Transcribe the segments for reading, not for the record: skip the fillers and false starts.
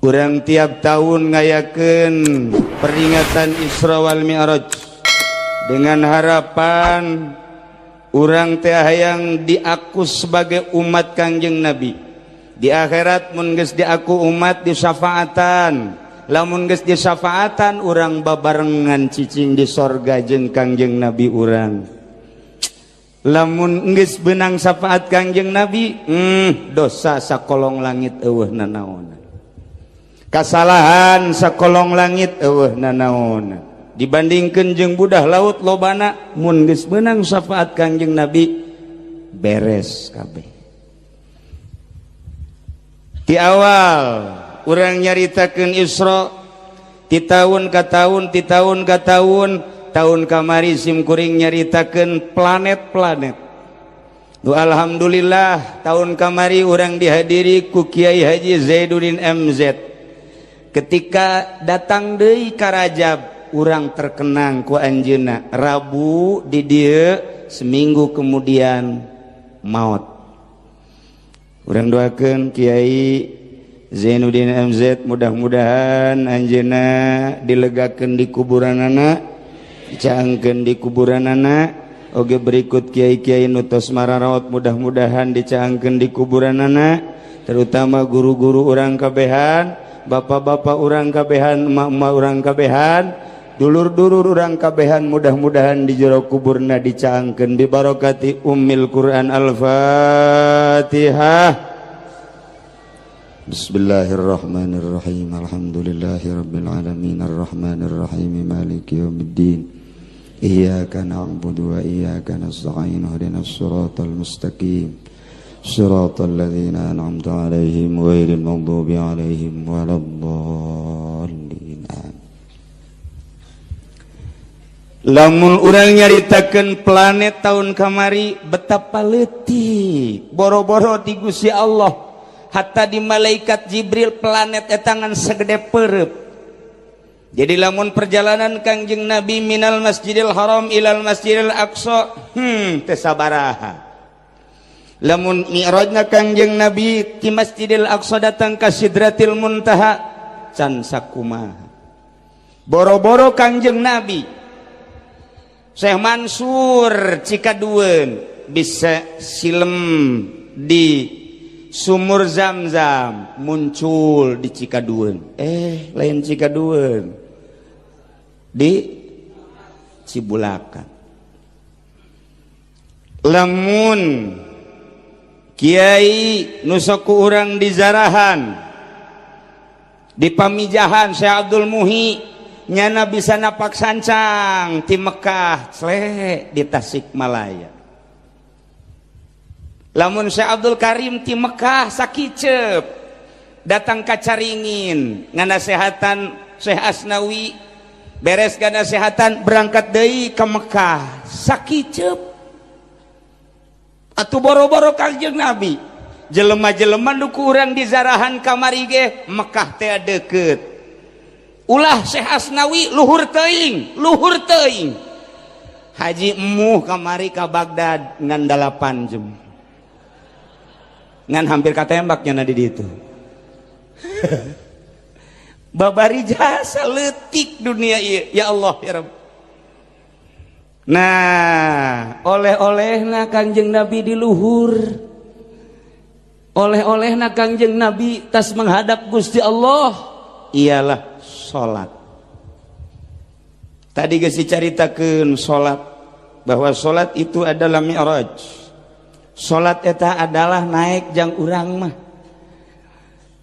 Urang tiap tahun ngayakeun peringatan Isra wal Mi'raj dengan harapan urang teh hayang diaku sebagai umat Kangjeng Nabi di akhirat. Mun geus diaku umat, disyafaatan. Lamun geus disyafaatan, urang babarengan cicing di sorga jeung Kangjeng Nabi urang. Lamun geus beunang syafaat Kangjeng Nabi, dosa sakolong langit euweuh nanaonan, kasalahan sakolong langit euweuh nanaonan dibandingkan jeung budah laut lobana. Mun geus meunang syafaat Kangjeng Nabi, beres kabeh. Di awal urang nyaritakeun Isra ti tahun ka tahun, ti tahun ka tahun. Tahun kamari sim kuring nyaritakeun planet-planet. Du alhamdulillah, tahun kamari urang dihadiri ku Kiai Haji Zainuddin MZ. Ketika datang deui ka Rajab, urang terkenang ku anjeunna. Rabu di dieu, seminggu kemudian maut. Urang doakeun Kiai Zainuddin MZ, mudah-mudahan anjeunna dilegakeun di kuburanana, dicaangkeun di kuburanana. Oge berikut kiai-kiai nu tos mararaot, mudah-mudahan dicaangkeun di kuburanana, terutama guru-guru urang kabehan, bapak-bapak urang kabehan, emak-emak urang kabehan, dulur-dulur urang kabehan, mudah-mudahan di jero kuburna dicaangkeun bi barokati ummil Quran. Al-Fatihah. Bismillahirrahmanirrahim. Alhamdulillahirabbil alamin, arrahmanirrahim, maliki yaumiddin. Iyyaka na'budu wa iyyaka nasta'in, ihdinas siratal mustaqim. Siratal ladzina an'amta 'alaihim ghairil maghdubi 'alaihim waladdallin. Amin. Lamun urang nyaritakeun planet tahun kamari, betapa leutik, boro-boro di Gusti Allah, hatta di malaikat Jibril planet eta ngan segede perep. Jadi lamun perjalanan Kangjeng Nabi minal Masjidil Haram ilal Masjidil Aqsa, teu sabaraha. Lamun mi'rajna Kangjeng Nabi ti Masjidil Aqsa datang ka Sidratil Muntaha, can sakumaha. Boro-boro Kangjeng Nabi, Syekh Mansur Cikaduen bisa silem di sumur Zam-Zam, muncul di Cikaduen, eh lain Cikaduen, di Cibulakan. Lamun Kiai nu sok ku urang di Zarahan, di Pamijahan, Syekh Abdul Muhi, nyana bisa napak sancang ti Mekah sle di Tasikmalaya. Lamun Syekh Abdul Karim ti Mekah sakicep datang ka Caringin nganasehatan Syekh Asnawi, beres nganasehatan berangkat deui ke Mekah sakicep. Atuh boro-boro Kangjeng Nabi, jelema-jelema nu ku urang di Zarahan kamari ge, Mekah teh deket. Ulah Syekh Asnawi, luhur teuing, luhur teuing. Haji Emuh kamari ka Baghdad ngan 8 jam, ngan hampir katembaknya di ditu. Babari jasa letik dunia ieu, ya Allah ya Rabb. Nah, oleh-olehna Kangjeng Nabi di luhur, oleh-olehna Kangjeng Nabi tas menghadap Gusti Allah ialah salat. Tadi geus dicaritakeun salat, bahwa salat itu adalah mi'raj. Salat eta adalah naik jang urang mah.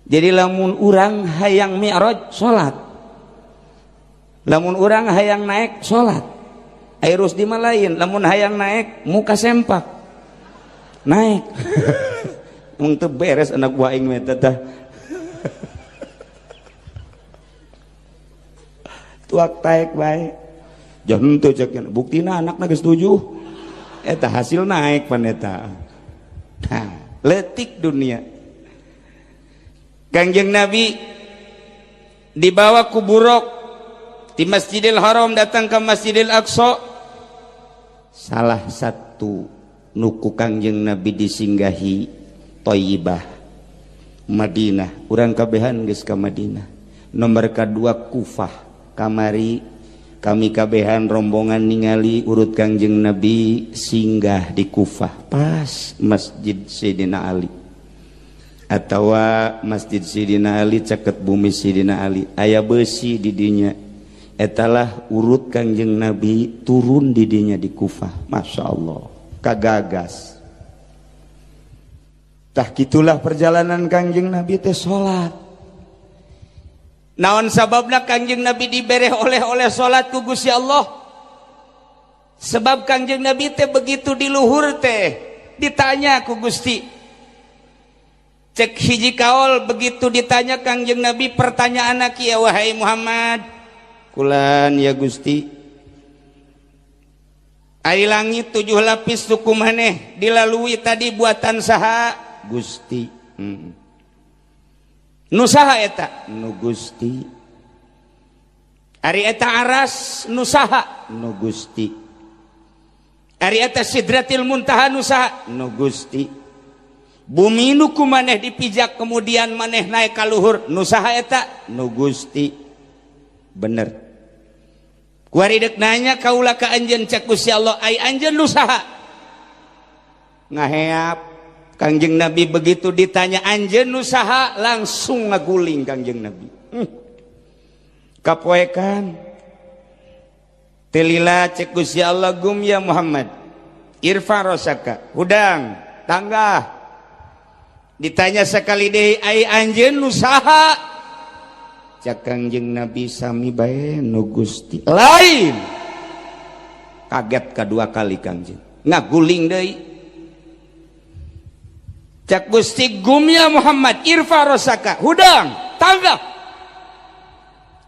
Jadi lamun urang hayang mi'raj, salat. Lamun urang hayang naik, salat. Airus di lain, lamun hayang naik muka sempak naik. Mung teu beres anak buah aing mah teh. Tuak taek bae. Jangan teu cek buktina anakna geus 7. Eta hasil naik pan eta. Nah, letik dunia. Kangjeng Nabi dibawa ku buruk di Masjidil Haram datang ke Masjidil Aqsa. Salah satu nu ku Kangjeng Nabi disinggahi Thayyibah. Madinah, urang kabehan geus ka Madinah. Nomor kadua Kufah, kamari kami kabehan rombongan ningali urut Kangjeng Nabi singgah di Kufah pas Masjid Sayyidina Ali atawa Masjid Sayyidina Ali caket bumi Sayyidina Ali aya besi di dinya, etalah urut Kangjeng Nabi turun di dinya di Kufah. Masya Allah, kagagas. Tah kitulah perjalanan Kangjeng Nabi teh salat. Naon sababna Kangjeng Nabi dibere oleh-oleh salat ku Gusti Allah? Sebab Kangjeng Nabi teh begitu di luhur teh ditanya ku Gusti. Cek hiji kaol begitu ditanya Kangjeng Nabi pertanyaan kieu, wahai Muhammad, kulan ya Gusti. Ari langit 7 lapis suku maneh dilalui tadi buatan saha? Gusti. Nu saha eta? Nu Gusti. Ari eta aras nu saha? Nu Gusti. Ari eta Sidratil Muntaha nu saha? Nu Gusti. Bumi nu ku maneh dipijak kemudian maneh naik ka luhur nu saha eta? Nu Gusti. Bener. Kuari deuk nanya kaula ka anjeun, cek Gusti Allah, ai anjeun nu saha? Ngaheap Kangjeng Nabi begitu ditanya anjeun nu saha langsung ngaguling Kangjeng Nabi. Kapoekan. Telila cek Gusti Allah, gum ya Muhammad. Irfa rosaka, hudang, tanggah. Ditanya sekali deui ai anjeun nu saha? Cek Kangjeng Nabi sami bae nu Gusti. Lain. Kaget kedua kali Kangjeng. Ngaguling deui. Cek Gusti, gum ya Muhammad, irfa rosaka, hudang, tangga.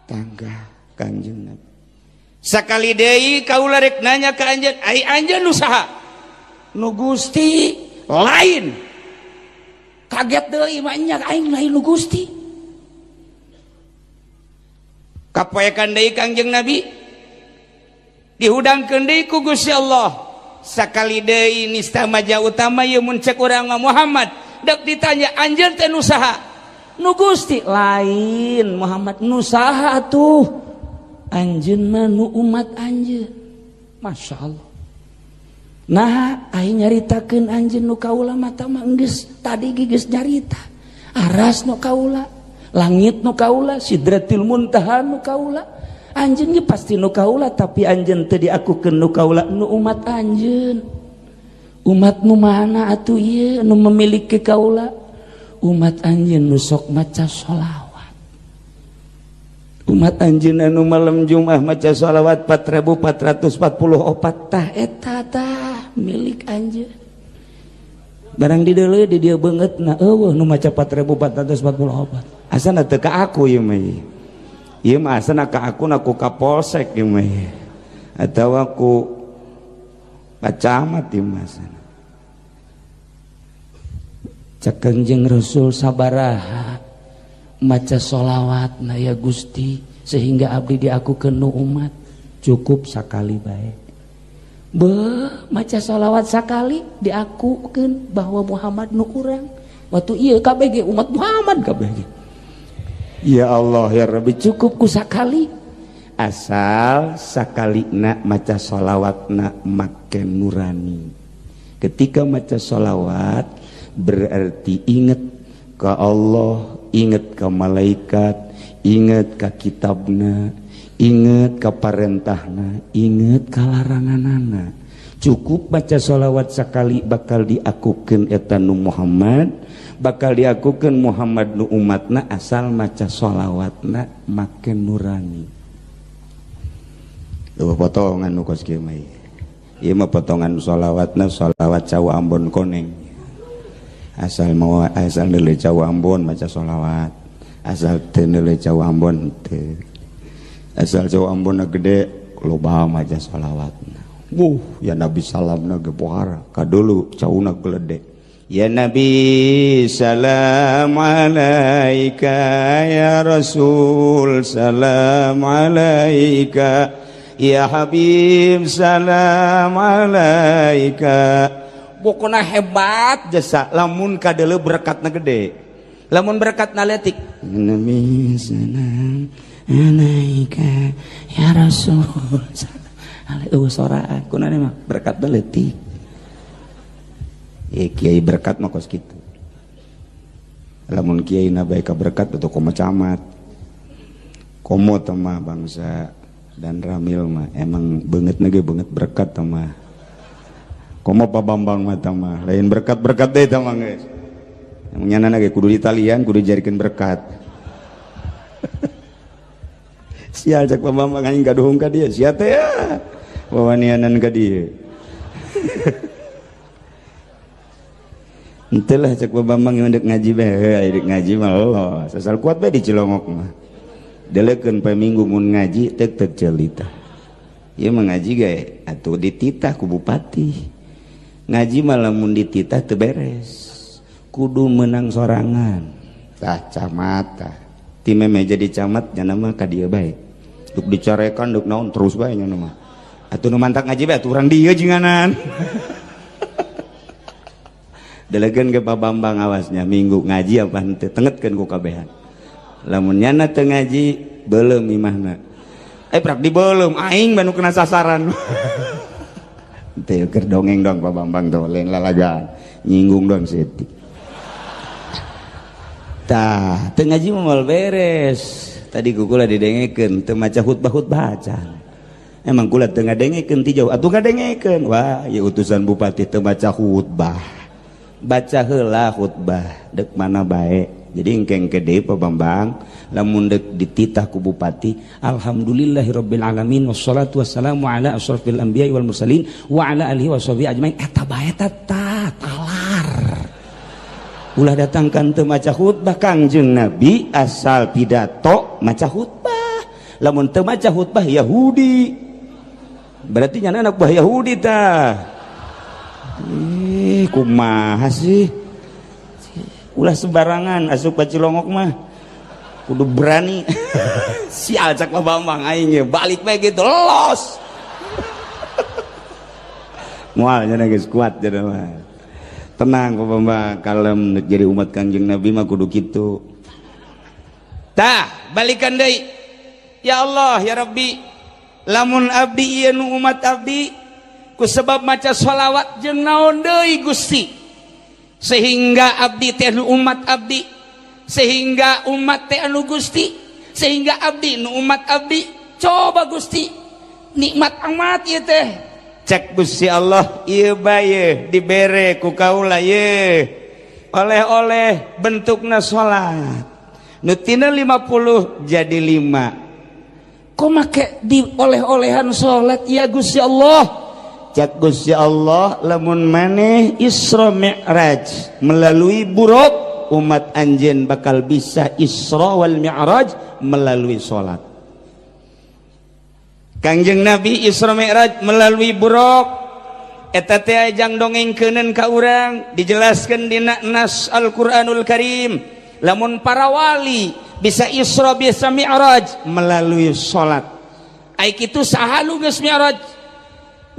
Tangga Kangjeng Nabi. Sakali deui kaula rek nanya ka anjeun, ai anjeun nu saha? Nu Gusti. Lain. Kaget deui mah nya aing lain nu Gusti. Kapoekan deui Kangjeng Nabi. Dihudangkeun deui ku Gusti Allah. Sakali deui nista maja utama ieu mun cek urang Muhammad dek ditanya anjeun teh nu saha? Nu Gusti. Lain Muhammad, nu saha atuh? Anjeun mah nu umat anjeun. Masya Allah. Nah aing nyaritakeun anjeun nu kaula mata mah geus tadi geus nyarita. Aras nu kaula, langit nu kaula, Sidratil Muntaha nu kaula. Anjeun ge pasti nu kaula, tapi anjeun teu diakukeun nu kaula, nu umat anjeun. Umat nu mana atuh ieu nu memiliki kaula? Umat anjeun nu sok maca sholawat. Umat anjeun anu malam Jumat maca sholawat 4444 tah eta tah milik anjeun. Barang dideuleu di dieu beungeutna eueuh nu maca 4444. Asana teu ka aku ieu mah. Ieu mah asana ka aku na ku kapolsek ieu mah. Atawa ku pacamat ieu mah asana. Cek Kangjeng Rasul sabaraha maca sholawat na ya Gusti sehingga abdi diakukeun nu umat, cukup sakali bae. Beuh, maca sholawat sakali diakukeun bahwa Muhammad nu urang. Waktu ieu kabeh ge umat Muhammad kabeh ge. Ya Allah ya Rabbi, cukup ku sakali. Asal sakalina maca sholawatna make nurani. Ketika maca sholawat berarti inget ke Allah, inget ke malaikat, inget ke kitabna, inget ke parentahna, inget ke laranganana. Cukup baca sholawat sekali bakal diakukeun eta nu Muhammad, bakal diakukeun Muhammad nu umatna asal maca sholawatna make nurani. Eueuh potongan nu kos kieu mah. Ieu mah potongan sholawatna sholawat cau Ambon koneng. Asal mau asal neuleuh cau Ambon maca sholawat, asal teu neuleuh cau Ambon teu. Asal cau Ambon gede loba maca sholawatna. Wuh, ya Nabi salamna ge pohara kadulu cauna gelede. Ya Nabi salam alaika, ya Rasul salam alaika, ya Habib salam alaika. Pokona hebat jasa lamun kadeuleu berkatna gede. Lamun berkat naletik Nabi salam alaika ya Rasul alaihi soraan kunane mah berkat leutik. Ya kiai berkat mah kos kitu. Lamun kiai na bae ka berkat atau komo camat. Komo teh mah bangsa dan Ramil mah emang beungeut na ge beungeut berkat teh mah. Komo Pak Bambang mah teh mah lain berkat-berkat deui teh mah geus. Emang nyana ge kudu ditalian kudu dijadikeun berkat. Sial cek Pak Bambang aing gaduhung ka dieu sia teh ya. Wawanianan ka dieu. Henteu lah cek Pak Bambang yang dek ngaji bae, dek ngaji mah los. Asal kuat bae di Cilongok mah. Delekeun poe Minggu mun ngaji teuk teuk celita. Ieu mah ngaji ge atuh dititah ku bupati. Ngaji mah lamun dititah teu beres. Kudu menang sorangan. Tah camat tah. Ti meme jadi camat nya mah ka dieu bae. Duk dicarekan duk naon terus bae nya mah. Atuh nu mantak ngaji bae atuh urang dieu jinganan. Delekeun ke Pak Bambang awasnya minggu ngaji apa henteu tengetkeun ku kabehan. Lamun nyana teu ngaji beuleum imahna. Prak dibeuleum aing banu kena sasaran. Teu keur dongeng dong Pak Bambang tuh lain lalagan nyinggung dong setik. Tah teu ngaji mah moal beres. Tadi ku kula didengekeun teu maca khutbah-khutbah acan. Emang kula teu ngadengekeun ti jauh atuh ngadengekeun. Wah, ieu utusan bupati teu maca khutbah. Baca heula khutbah dek mana bae. Jadi engkeng gede Pak Bambang lamun dek dititah ku bupati alhamdulillahirabbil alamin wassalatu wassalamu ala asyrafil anbiya'i wal mursalin wa ala alihi washabihi ajmain eta bae ta talar. Ulah datangkan teu maca khutbah Kangjeng Nabi asal pidato maca khutbah. Lamun teu maca khutbah Yahudi. Berarti nyana anak buah Yahudi tah. Ih, kumaha sih? Ulah sembarangan asup ka Cilongok mah. Kudu berani. Sial cak Pak Bambang aing ge balik bae gitu los. Moal nya geus kuat cenah mah. Tenang Pak Bambang, kalem jadi umat Kangjeng Nabi mah kudu kitu. Tah, balikan deui. Ya Allah, ya Rabbi, lamun abdi ieu nu umat abdi ku sebab maca sholawat jeung naon deui Gusti sehingga abdi teh nu umat abdi, sehingga umat teh anu Gusti, sehingga abdi nu umat abdi. Coba Gusti nikmat amat ieu teh. Cek Gusti Allah ieu bae dibere ku kaula ye oleh-oleh bentukna salat nu tina 50 jadi 5. Kok make di oleh-olehan salat ya Gusti Allah? Cek Gusti Allah lamun maneh Isra Mi'raj melalui buruk umat anjeun bakal bisa Isra wal Mi'raj melalui salat. Kangjeng Nabi Isra Mi'raj melalui buruk eta teh jang dongengkeuneun ka urang dijelaskeun dina nas Al-Qur'anul Karim lamun para wali bisa Isra bisa Mi'raj melalui salat. Ai kitu saha nu geus Mi'raj?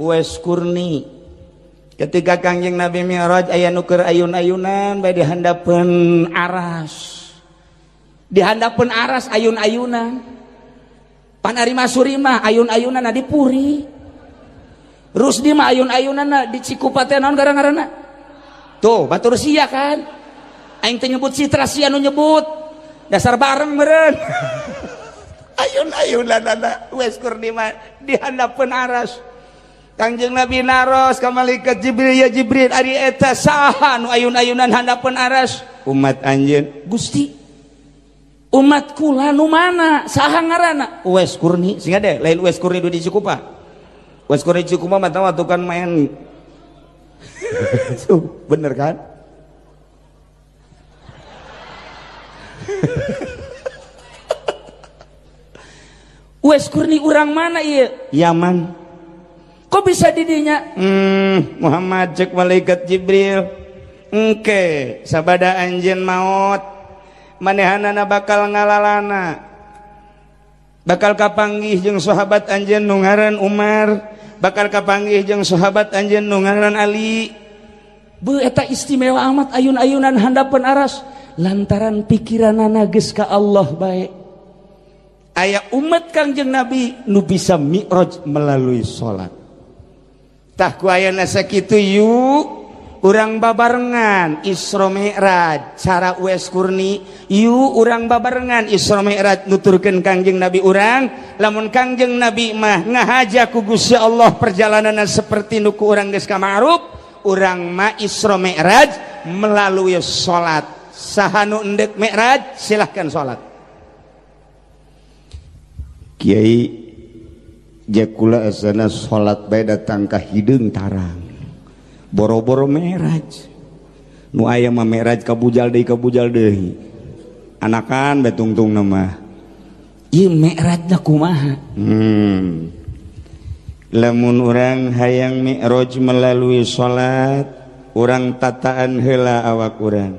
Uwais Qurni. Ketika Kangjeng Nabi Mi'raj aya nu keur ayun-ayunan bae di handapeun aras. Di handapeun aras ayun-ayunan. Pan ari Masuri mah ayun-ayunan di Puri. Rusdi mah ayun-ayunan di Cikupa teh naon gara-garana? Tuh, batur sia kan. Aing teh nyebut citra sia nu nyebut. Dasar bareng meureun. Ayun-ayunan Uwais Qurni mah di handapeun aras. Kangjeng Nabi naros ka malaikat Jibril, ya Jibril ari eta saha nu ayun-ayunan handapeun aras? Umat anjeun. Gusti, umat kula nu mana? Saha ngaranna? Uwais Qurni. Sing ade lain Uwais Qurni di Cikupa. Uwais Qurni Cikupa mah tahu atuh kan main. Bener kan? Uwais Qurni urang mana ieu? Yaman. Kok bisa didinya? Muhammad cek malaikat Jibril. Engke sabada anjeun maot manehanana bakal ngalalana. Bakal kapanggih jeung sahabat anjeun nu ngaran Umar, bakal kapanggih jeung sahabat anjeun nu ngaran Ali. Beuh eta istimewa amat ayun-ayunan handapeun aras. Lantaran pikiranana geus ka Allah bae. Aya umat Kangjeng Nabi nu bisa mi'raj melalui salat. Tah ku ayana sakitu yuk urang babarengan Isra Mi'raj cara Uwais Qurni, yuk urang babarengan Isra Mi'raj nuturkeun Kangjeng Nabi urang. Lamun Kangjeng Nabi mah ngahaja ku Gusti Allah perjalananna seperti nu ku urang geus kama'ruf, urang mah Isra Mi'raj melalui salat. Saha nu endek Mi'raj silahkan salat. Kiai jakula asana salat bae datang ka hideung tarang. Boro-boro Mi'raj. Nu aya mah Mi'raj kabujal deui kabujal deui. Anakan bae tungtungna mah. Ieu Mi'rajna kumaha? Lamun urang hayang Mi'raj melalui salat, urang tataan heula awak urang.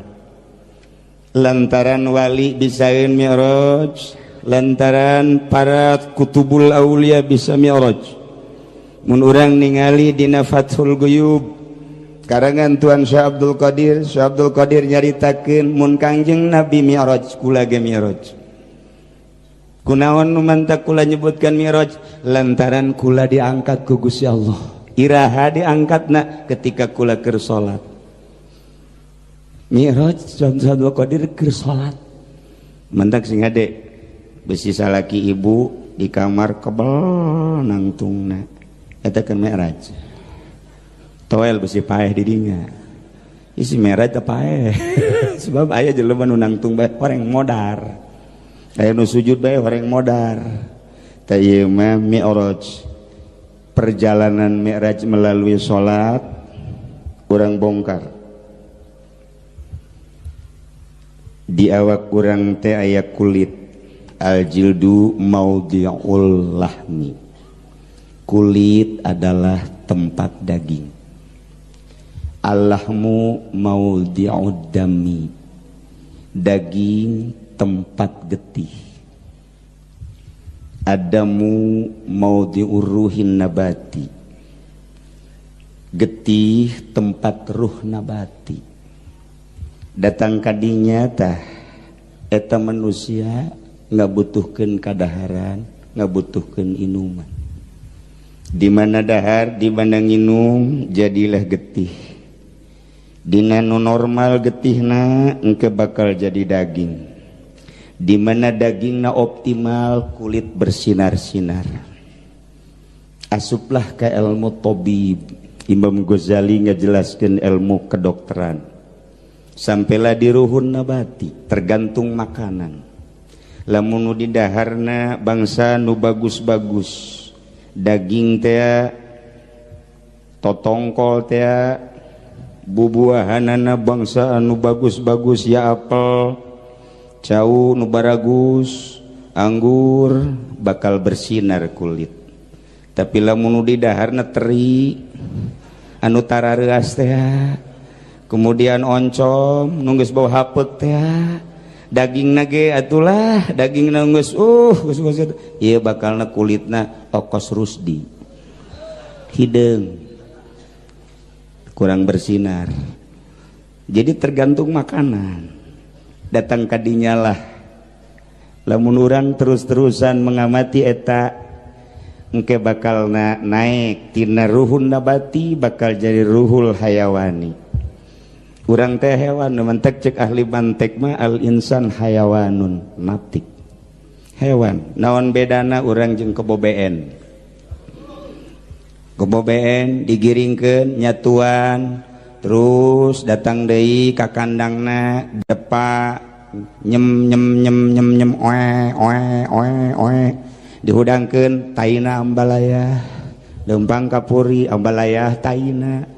Lantaran wali bisaeun Mi'raj, lantaran para kutubul aulia bisa Mi'raj. Mun urang ningali dina Fathul Ghuyub karangan Tuan Syekh Abdul Qadir, Syekh Abdul Qadir nyaritakeun mun Kangjeng Nabi Mi'raj kula ge Mi'raj. Kunaon nu mantak kula nyebutkan Mi'raj? Lantaran kula diangkat ku Gusti Allah. Iraha diangkatna ketika kula keur salat. Mi'raj Syekh Abdul Qadir keur salat. Mantak sing hade besi salaki ibu di kamar kebel nangtungna. Eta kan Mi'raj. Toel besi paeh di dinya. Isi Mi'raj teh paeh. Sebab aya jelema nu nangtung bae horeng modar. Aya nu sujud bae horeng modar. Tah ieu mah Mi'raj. Perjalanan Mi'raj melalui salat urang bongkar. Di awak urang teh aya kulit. Al-jildu maudhi'ul lahmi. Kulit adalah tempat daging. Al-lahmu maudhi'ud dami. Daging tempat getih. Adamu maudhi'ur ruhin nabati. Getih tempat ruh nabati. Datang kadinya tah eta manusia ngabutuhkeun kadaharan, ngabutuhkeun inuman. Di mana dahar, di mana nginum, jadilah getih. Dina nu normal getihna engke bakal jadi daging. Di mana dagingna optimal, kulit bersinar-sinar. Asuplah ke ilmu tabib. Imam Ghazali ngajelaskeun ilmu kedokteran. Sampailah di ruhun nabati, tergantung makanan. Lamun nu didaharna bangsa nu bagus-bagus, daging teh, totongkol teh, bubuahanana bangsa anu bagus-bagus, ya apel, cau nu baragus, anggur, bakal bersinar kulit. Tapi lamun nu didaharna teri, anu tarareas teh, kemudian oncom, nu geus bau hapeuk teh, daging nage atulah daging geus geus geus ieu bakalna kulitna okos rusdi hideung kurang bersinar. Jadi tergantung makanan. Datang kadinya lah lamun urang terus-terusan mengamati eta engke bakalna naik tina ruhun nabati bakal jadi ruhul hayawani. Urang teh hewan, mantek cek ahli mantek mah al insan hayawanun natik. Hewan, naon bedana urang jeung kebo BN? Kebo BN digiringkeun nyatuan, terus datang deui ka kandangna depa nyem nyem nyem nyem nyem oe oe oe oe dihudangkeun taina ambalaya, leumpang kapuri ambalaya taina.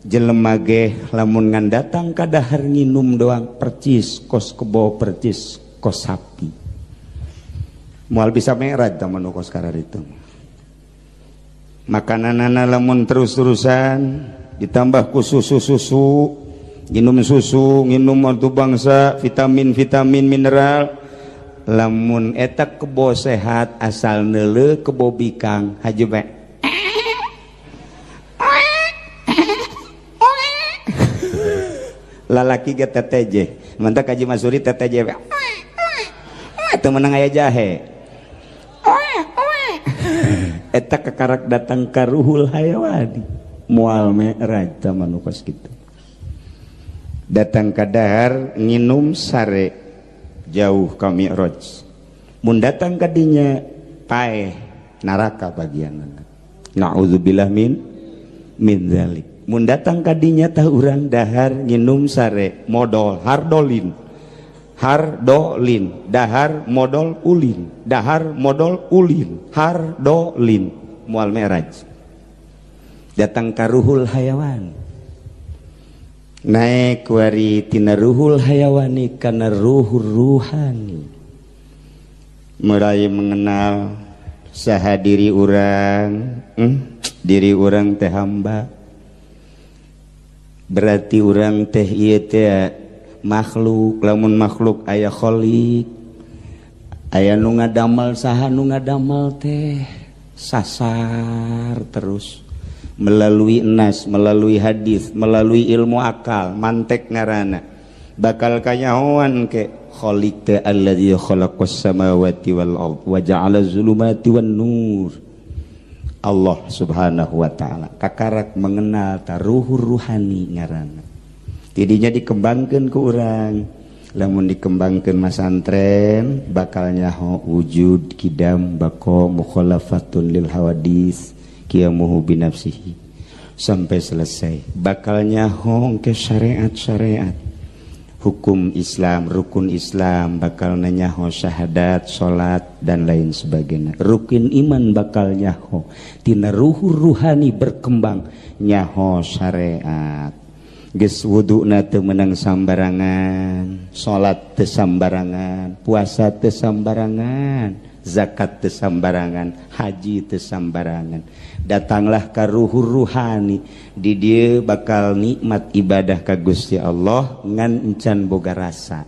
Jelema ge lamun ngan datang ka dahar nginum doang percis kos kebo percis kos sapi. Moal bisa Mi'raj tah manu kos kararitu. Makananana lamun terus-terusan ditambah ku susu-susu, nginum susu, nginum atuh bangsa vitamin-vitamin mineral. Lamun eta kebo sehat asal neuleuh kebo bikang haji bae. Lalaki ge TTJ, mantap kaji Masuri TTJ teu meunang aya jahe. Eta kakarak datang ka ruhul hayawani, moal mi'raj mah nu kos kitu. Datang ka dahar, nginum, sare, jauh ka mi'raj. Mun datang ka dinya, paeh, neraka bagian. Na'udzubillah min dzalik. Mun datang ka dinya tah urang dahar, nginum, sare, modol hardolin, hardolin, dahar, modol, ulin, dahar, modol, ulin, hardolin, moal mi'raj. Datang ka ruhul hayawan, naik wari tina ruhul hayawani kana ruhul ruhani, mulai mengenal saha diri urang. Diri urang teh hamba, berarti urang teh ieu teh makhluk. Lamun makhluk aya khalik, aya nu ngadamel. Saha nu ngadamel teh? Sasar terus melalui nas, melalui hadis, melalui ilmu akal, mantek ngarana, bakal kanyahoan ke khalik teh alladzi khalaqas samawati wal ard wa ja'ala zulumati wan nur, Allah Subhanahu wa Ta'ala. Kakarak mengenal taruhur ruhani ngaranna, tidinya dikembangkan ke urang. Lamun dikembangkan masantren, bakal nyaho wujud, kidam, bako, mukhalafatun lil hawadis, qiyamuhu binafsihi, sampai selesai. Bakal nyaho ke syariat-syariat hukum Islam, rukun Islam, bakal nyaho syahadat, salat, dan lain sebagainya. Rukun iman bakal nyaho. Tina ruhur ruhani berkembang nyaho syariat. Geus wuduna teu meunang sambarangan, salat teu sambarangan, puasa teu sambarangan, zakat teu sambarangan, haji teu sambarangan. Datanglah ka ruhur ruhani, di dieu bakal nikmat ibadah ka Gusti Allah ngan encan boga rasa.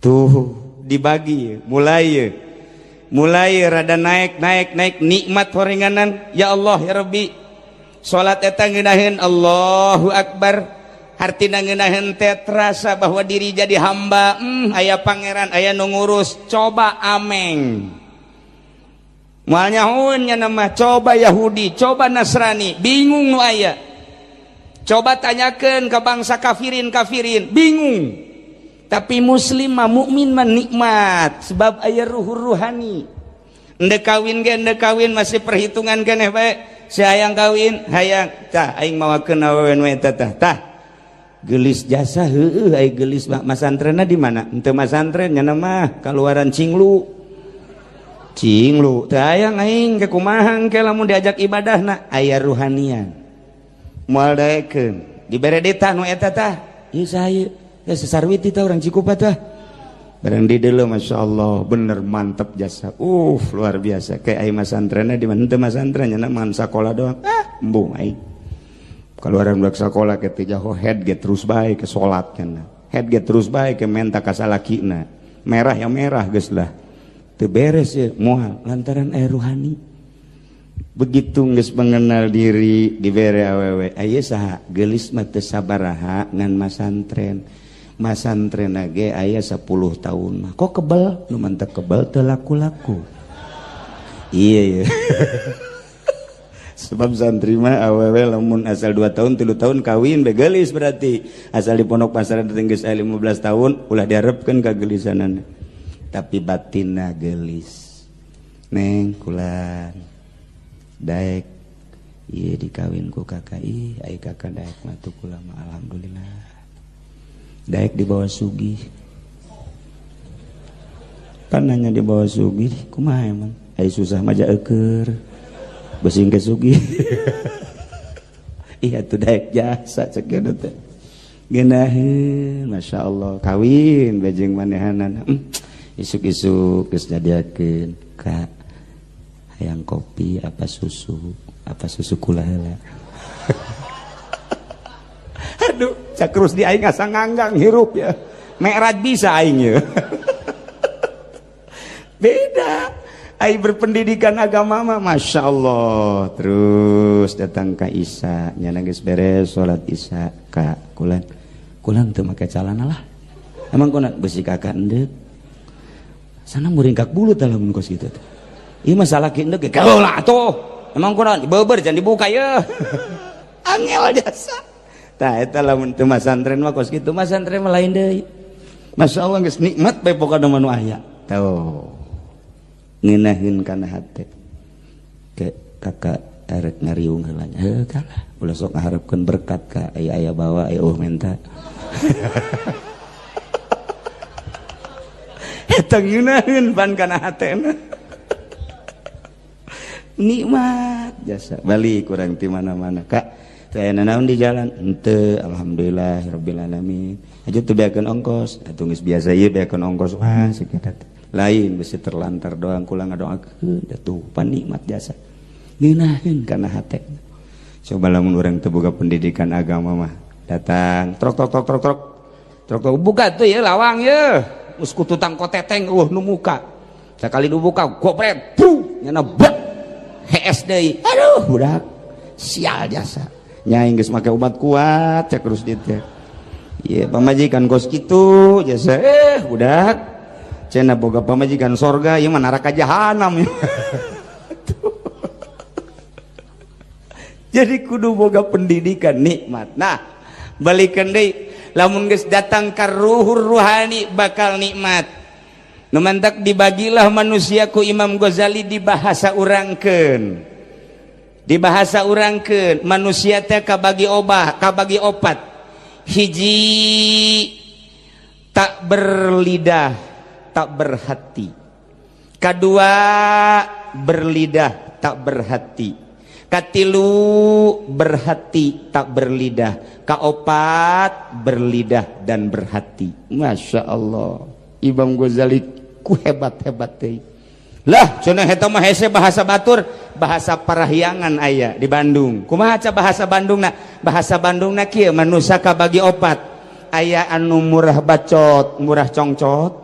Tuh dibagi mulai mulai rada naik naik naik, nikmat horenganan. Ya Allah, ya Rabbi, salat eta ngeunaheun, Allahu Akbar. Hartina ngeunaheun teh terasa bahwa diri jadi hamba, aya pangeran, aya nu ngurus. Coba ameng, moal nyahoeun nya mah. Coba Yahudi, coba Nasrani, bingung nu aya. Coba tanyakeun ke bangsa kafirin kafirin, bingung. Tapi muslim mah, mukmin mah nikmat sebab aya ruhur ruhani. Endek kawin ge, endek kawin masih perhitungan keneh bae. Si hayang kawin, hayang tah aing mawakeun awewe nu eta tah. Tah geulis jasa, heueuh, ai geulis mah. Masantrenna di mana? Henteu masantren nya mah, kaluaran cinglu cinglu. Teu hayang aing ke, kumaha ke lamun diajak ibadahna? Aya ruhanian, moal daekeun. Dibere ditah nu eta tah, ieu saha ya? Sesarwiti tah, urang Cikupa tah. Barang di dulu, Masya Allah, bener mantep jasa, luar biasa. Kayak aing masantrenna di mana? Henteu masantren nya mah, sakola doang. Ah, embung aing keluaran budak sekolah ke jaho. Head ge terus bae ke salat cenah, head ge terus bae ke menta ka salakina, merah ya merah, geus lah, teu beres ya moal, lantaran air ruhani. Begitu geus mengenal diri, dibere awewe, aya saha geulis mah teu sabaraha ngan masantren. Masantren ge aya 10 tahun mah kok kebel, nu mantep kebel teu laku-laku. Iya, iya. Sebab santri mah awewe lamun asal 2 tahun, 3 tahun kawin begelis, berarti asal di pondok pesantren geus 15 tahun ulah diharapkeun kagelisanan. Tapi batinna gelis. Neng, kulan daek ieu dikawin ku kakak. Ih, ai kakak daek mah tuh, kula mah alhamdulillah daek dibawa sugih. Kan nanya dibawa sugih kumaha emang? Ai susah mah eueur besing ke sugih. Iya tuh, daek jasa cek teh geunaheun. Masya Allah, kawin bejeng manehanan. Isuk-isuk geus nyadiakeun, "Kak, hayang kopi apa susu? Apa susu kula heula?" Aduh, cak terus di aing asa nganggang hirup ya. Mi'raj bisa aing ya. Beda. Aing berpendidikan agama mah, Masya Allah. Terus datang ke Isya, nyana geus beres salat Isya, "Kak, kulan Kulang teu make calana lah. Emang kuna besi kakak endek. Sana muringkak bulu tah lamun kos kitu teh. Ieu mah salaki endek ge kaula atuh. Emang kuna dibeber jangan dibuka ye. Angel jasa. Tah eta lamun teu masantren mah kos kitu, masantren mah lain deui. Masya Allah geus nikmat bae pokona mah nu aya. Tuh. Ngeunaheun kana hate. Ke kakak erek ngariung heula nya. Heuh kalah. Ulah sok ngaharepkeun berkat ka aya aya bawa aya eueuh menta. Eta ngeunaheun pan kana hatena. Nikmat jasa. Balik kurang ti mana-mana kak. Saya nanaon di jalan henteu, alhamdulillah rabbil alamin. Aja teu beakeun ongkos, atuh geus biasa ieu beakeun ongkos wah sakitu. Lain besi terlantar doang kula ngadoakeun atuh pan nikmat jasa. Ngeunaheun kana hate. Coba lamun urang teu boga pendidikan agama mah datang trok trok trok trok trok trok trok buka tuh ya lawang ya. Geus kututang koteteng eueuh nu muka. Sakali nu buka gopret bru nyana bek hees deui. Aduh budak sial jasa. Nyaing geus make obat kuat cek terus dieu teh. Ieu pamajikan kos kitu jasa budak. Cenah boga pamajikan sorga ieu mah neraka jahanam. Jadi kudu boga pendidikan nikmat. Nah, balikan deui lamun geus datang ka ruhur ruhani bakal nikmat. Nu mantak dibagilah manusia ku Imam Ghazali di bahasa urangkeun. Di bahasa urangkeun manusia teh kabagi obah, kabagi opat. Hiji tak berlidah, tak berhati. Kadua berlidah, tak berhati. Katilu berhati, tak berlidah. Kaopat berlidah dan berhati. Masya Allah, Imam Ghazali ku hebat-hebat teh. Lah, cenah eta mah hese bahasa batur, bahasa Parahyangan aya di Bandung. Kumaha ca bahasa Bandungna? Bahasa Bandungna kieu manusia kabagi opat. Aya anu murah bacot, murah congcot.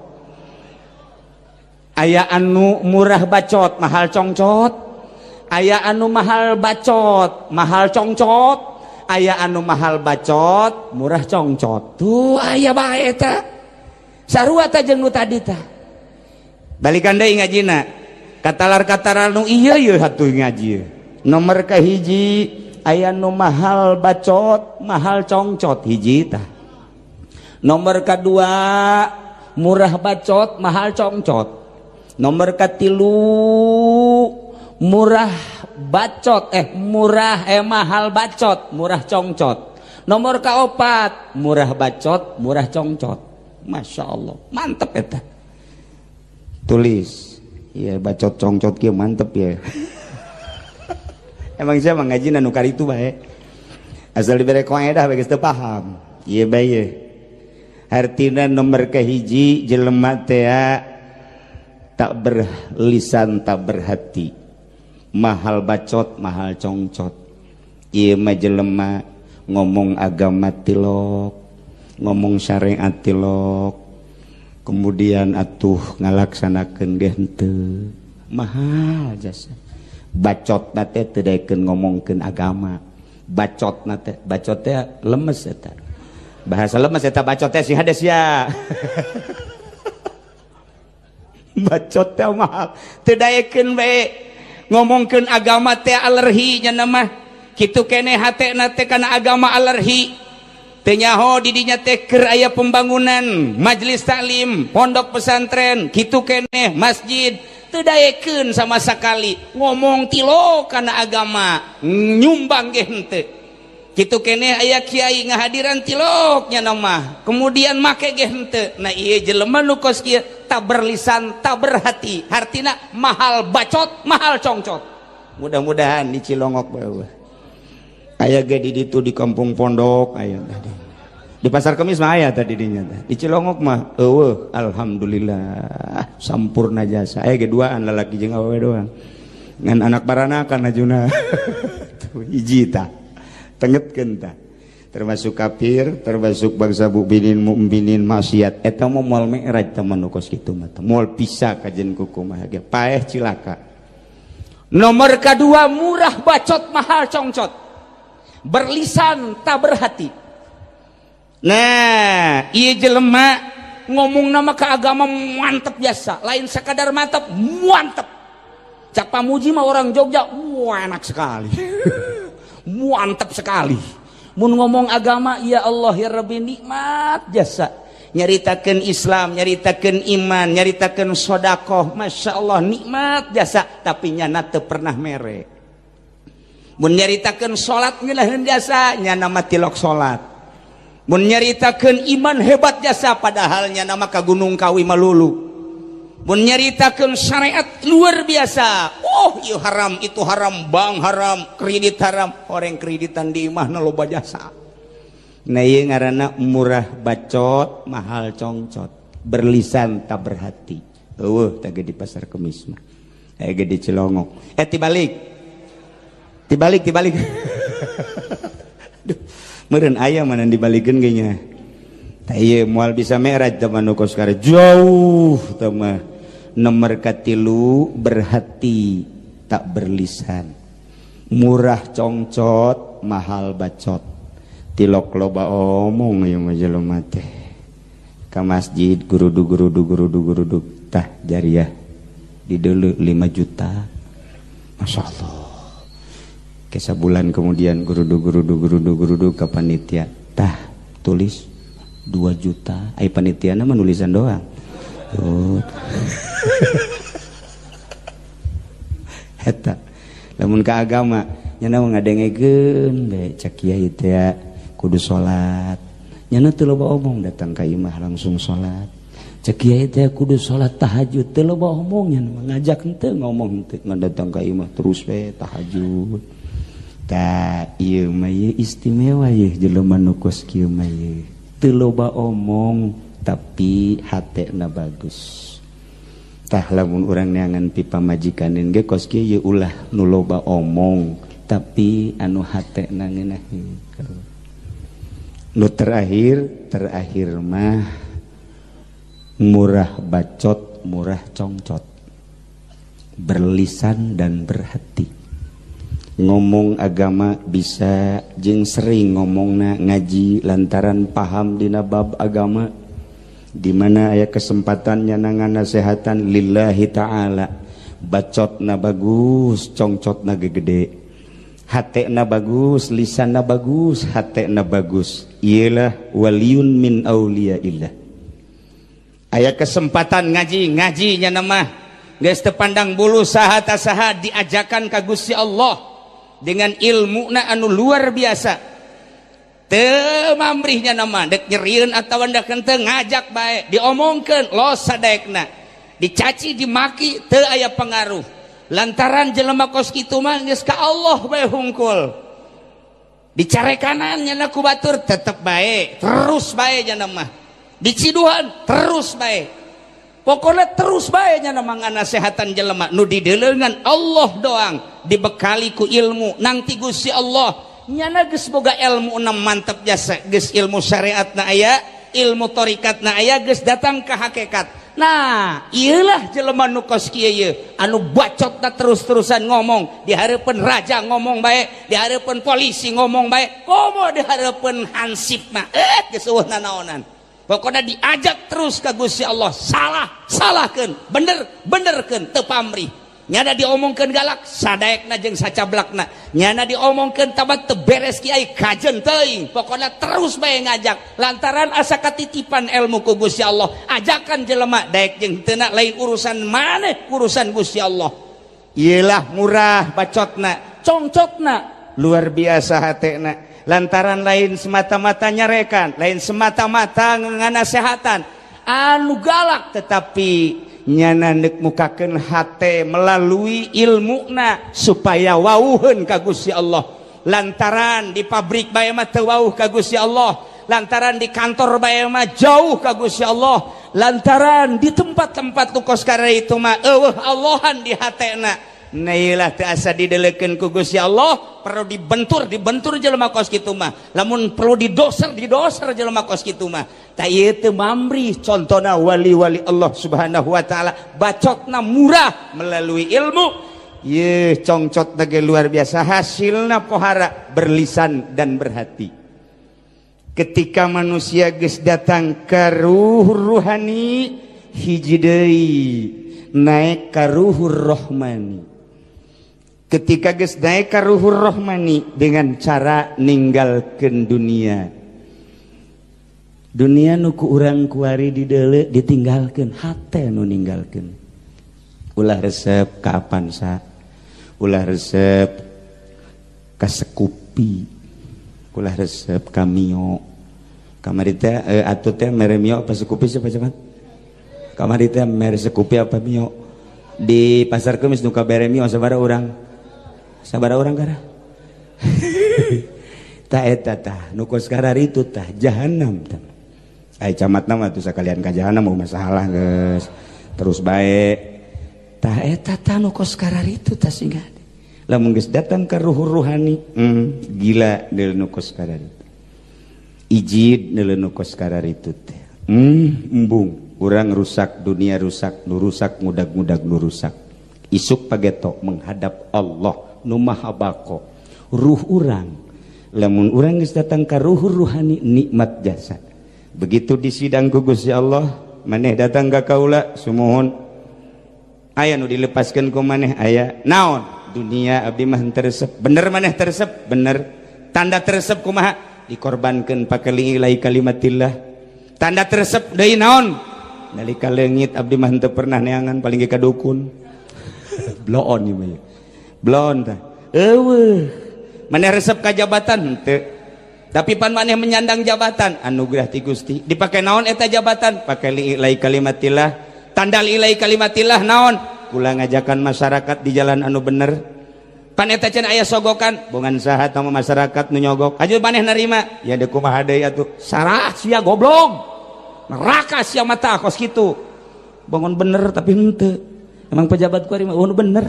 Aya anu murah bacot, mahal congcot. Aya anu mahal bacot, mahal congcot. Aya anu mahal bacot, murah congcot. Tuh aya bae eta. Sarua tah jeung nu tadi tah. Balikan deui ngajina. Katalar-katalar nu ieu ieu hatuh ngaji. Nomor kahiji aya nu mahal bacot, mahal congcot hiji tah. Nomor kadua murah bacot, mahal congcot. Nomor katilu murah bacot, murah mahal bacot, murah congcot. Nomor kaopat murah bacot, murah congcot. Masya Allah, mantep eta. Tulis, iya bacot congcot kieu mantep ya. Emang siapa ngaji nu karitu bae. Asal dibere kaedah bae geus teu paham. Ieu bae ye. Artina nomor kahiji jelema teh tak berlisan tak berhati. Mahal bacot, mahal congcot. Ieu mah jelema ngomong agama tilok, ngomong syariat tilok. Kemudian atuh ngalaksanakeun ge henteu. Mahal jasa. Bacotna teh teu daekeun ngomongkeun agama. Bacotna teh, bacot teh lemes eta. Bahasa lemes eta bacot teh sing hade sia. Bacot teh mahal. Teu daekeun bae ngomongkeun agama teh alergi nya mah. Kitu keneh hatena teh kana agama alergi. Teu nyaho di dinya teh keur aya pembangunan majelis taklim, pondok pesantren, kitu keneh masjid, teu daekeun sama sekali ngomong tilo kana agama, nyumbang ge henteu. Kitu keneh aya kiai ngahadiran tilok nya mah, kemudian make ge henteu. Nah ieu jelema nu kos kieu tak berlisan, tak berhati, hartina mahal bacot, mahal congcot. Mudah-mudahan di Cilongok bae. Aya ge di ditu di kampung pondok aya tadi. Di pasar Kemis mah aya tadi dinya teh. Di Cilongok mah eueuh alhamdulillah sampurna jasa. Aya ge duaan lalaki jeung awewe doang. Ngan anak baranakan ajuna. Tuh hiji tah. Tengetkeun tah. Termasuk kafir, termasuk bangsa mukminin mukminin maksiat. Eta mah moal mi'raj tah mah kos kitu mah. Moal bisa kajen kukumaha ge paeh cilaka. Nomor kedua murah bacot mahal congcot. Berlisan tak berhati. Nah, ieu jelema ngomong nama ke agama mantep biasa, lain sekadar mantep, mantep. Cak Pamuji mah orang Jogja, wah enak sekali. Mantep sekali. Mun ngomong agama, ya Allah ya Rabbi, nikmat jasa. Nyaritakeun Islam, nyaritakeun iman, nyaritakeun sodakoh, masya Allah nikmat jasa. Tapi nyana teu pernah mere. Mun nyaritakeun salat ngeunaheun jasa, nyana mah tilok salat. Mun nyaritakeun iman hebat jasa, padahal nyana mah ka Gunung Kawi malulu. Mun nyaritakeun syariat luar biasa, oh ieu haram, itu haram, bank haram, kredit haram, orang kreditan di imahna loba jasa. Nah, ieu ngaranna murah bacot, mahal congcot, berlisan tak berhati. Eueuh tah ge di Pasar Kemis mah. Aya ge di Cilongok. Eh, tibalik. Tibalik, tibalik. Aduh, meureun aya mana dibalikeun ge nya. Tah ieu moal bisa mi'raj teh mah nu kos jauh teh mah. Nomor katilu, berhati tak berlisan. Murah congcot, mahal bacot. Tilok loba omong ieu mah jelema teh. Ka masjid gurudug gurudug gurudug gurudug, tah jariah dideuleu 5 juta. Masya Allah. Kesa bulan kemudian gurudug gurudug gurudug gurudug ka panitia, tah tulis 2 juta. Ai panitia mah nulisan doang. Oh. Eta lamun ka agama nyana ngadengekeun bae cak kiai teh kudu salat. Nyana teu loba omong, datang ka imah langsung salat. Cek kiai teh kudu salat tahajud, teu loba omong nyana ngajak henteu ngomong henteu, ngan datang ka imah terus bae tahajud. Tah ieu mah ieu istimewa ieu jelema nu kos kieu mah ieu. Teu loba omong tapi hatena bagus. Tah lamun urang neangan pi pamajikaneun ge kos kieu ieu ulah nu loba omong tapi anu hatena ngeunaheun. Nu terakhir, terakhir mah murah bacot, murah congcot. Berlisan dan berhati. Ngomong agama bisa jeung sering ngomongna ngaji lantaran paham dina bab agama. Di mana aya kesempatan nyanangan nasehatan lillahi ta'ala. Bacotna bagus, congcotna gegede. Hatena bagus, lisanna bagus, hatena bagus. Ialah waliun min auliyaillah. Aya kesempatan ngaji, ngaji nya mah geus teu pandang bulu saha ta saha, diajakan ka Gusti Allah dengan ilmuna anu luar biasa. Teu mamrihnya nama dek nyerieun atawa dek henteu, ngajak bae, diomongkeun los sadaekna, dicaci dimaki teu aya pengaruh. Lantaran jelema kos kitu mah geus ka Allah bae hungkul. Dicarekanan nya ku batur tetep bae, terus bae nya mah. Diciduhan terus bae. Pokoknya terus bae nya mah nganasehatan jelema nu dideuleungan Allah doang, dibekali ku ilmu nang ti Gusti Allah. Nyana geus boga ilmu na mantep jasa, geus ilmu syariatna aya, ilmu torikatna aya, geus datang ke hakikat. Nah, iyalah jelema nu kos kieu ieu, anu bacotna terus-terusan ngomong, di hareupeun raja ngomong bae, di hareupeun polisi ngomong bae, komo di hareupeun hansip mah, geus eueuh nanaonan. Pokoknya diajak terus ka Gusti Allah, salah, salahkeun, bener, benerkeun, teu pamrih. Nyana diomongkeun galak, sadaekna jeung sacablakna. Nyana diomongkeun tabat teu beres kiai kajen teuing. Pokoknya terus bae ngajak lantaran asa katitipan ilmu ku Gusti Allah. Ajakan jelema daek jeung teu lain urusan maneh, urusan Gusti Allah. Iyalah murah bacotna, congcotna luar biasa hatena. Lantaran lain semata-mata nyarekan, lain semata-mata nganasehatan anu galak, tetapi nyana neuk mukakeun hate melalui ilmuna supaya wauheun ka Gusti Allah. Lantaran di pabrik bae mah teu wauh ka Gusti Allah, lantaran di kantor bae mah jauh ka Gusti Allah, lantaran di tempat-tempat nu kos itu mah eueuh Allahan di hatena. Nah ieulah teu asa didelekeun ku Gusti Allah, perlu dibentur, dibentur jelema kos kitu mah. Lamun perlu didoser, didoser jelema kos kitu mah. Tah ieu teu mamrih contona wali-wali Allah Subhanahu wa taala, bacotna murah melalui ilmu. Ye congcotna ge luar biasa, hasilna pohara berlisan dan berhati. Ketika manusia geus datang ka ruh ruhani, hiji deui naik ka ruhur rohmani. Ketika geus naik ka ruhur rohmani dengan cara ninggalkeun dunia, dunia nu ku urang kuari dideuleu ditinggalkeun, hate nu ninggalkeun. Ulah resep ka Avanza, ulah resep ka Scoopy, ulah resep ka Mio. Kamari teh atuh teh mere Mio apa Scoopy, siapa cepat? Kamari teh mere Scoopy apa Mio? Di Pasar Kemis nu kabere Mio sabaraha urang? Sabaraha urang kara? Tah, eta tah nu kos itu tah jahanam tah. Ai camatna mah tuh sakalian ka jahanam mau masalah, geus terus bae. Tah, eta tah nu kos itu tah sehingga lamun geus datang ka ruh ruhani, gila deul nu kos itu, ijid deul nu kos itu teh. Embung urang rusak, dunia rusak, nu rusak ngudag-ngudag nu rusak. Isuk pageto menghadap Allah nu Maha Bako. Ruh urang, lamun urang geus datang ka ruh ruhani, nikmat jasa. Begitu di sidang ku Gusti Allah, maneh datang ka kaula, sumuhun, aya nu dilepaskeun ku maneh? Aya naon? Dunia abdi mah teu resep. Bener maneh teu resep? Bener. Tanda teu resep kumaha? Dikorbankeun pake li'ilai kalimatillah. Tanda teu resep deui naon? Nalika leungit abdi mah teu pernah neangan, paling ge ka dukun. Bloon ieu mah, bloon tah. Eueuh, maneh resep ka jabatan henteu? Tapi pan maneh menyandang jabatan anugerah ti Gusti, dipake naon eta jabatan? Pake li'ilai kalimatillah. Tanda li'ilai kalimatillah naon? Kula ngajakan masyarakat di jalan anu bener. Pan eta can aya sogokan, bongan saha sama masyarakat nu nyogok aju maneh narima ya? Deuk kumaha deui atuh? Sarah sia, goblok, neraka sia mata kos kitu. Bangun bener tapi henteu. Emang pejabat ku mah bener?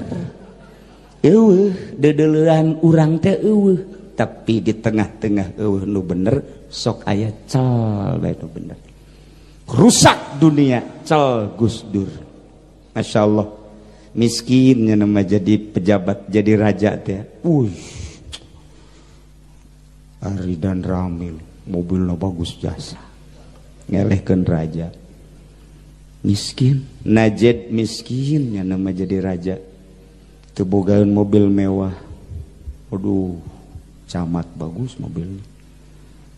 Eueuh, dedeleuan urang teh eueuh, tapi di tengah-tengah eueuh nu bener sok aya cal bae nu bener. Rusak dunia cal Gus Dur. Masya Allah, miskinnya nama jadi pejabat, jadi raja teh. Wih, Ridwan Kamil mobilnya bagus jasa, ngelehkeun raja miskin. Najed miskinnya nama jadi raja, teu bogaeun mobil mewah. Aduh, camat bagus mobilnya.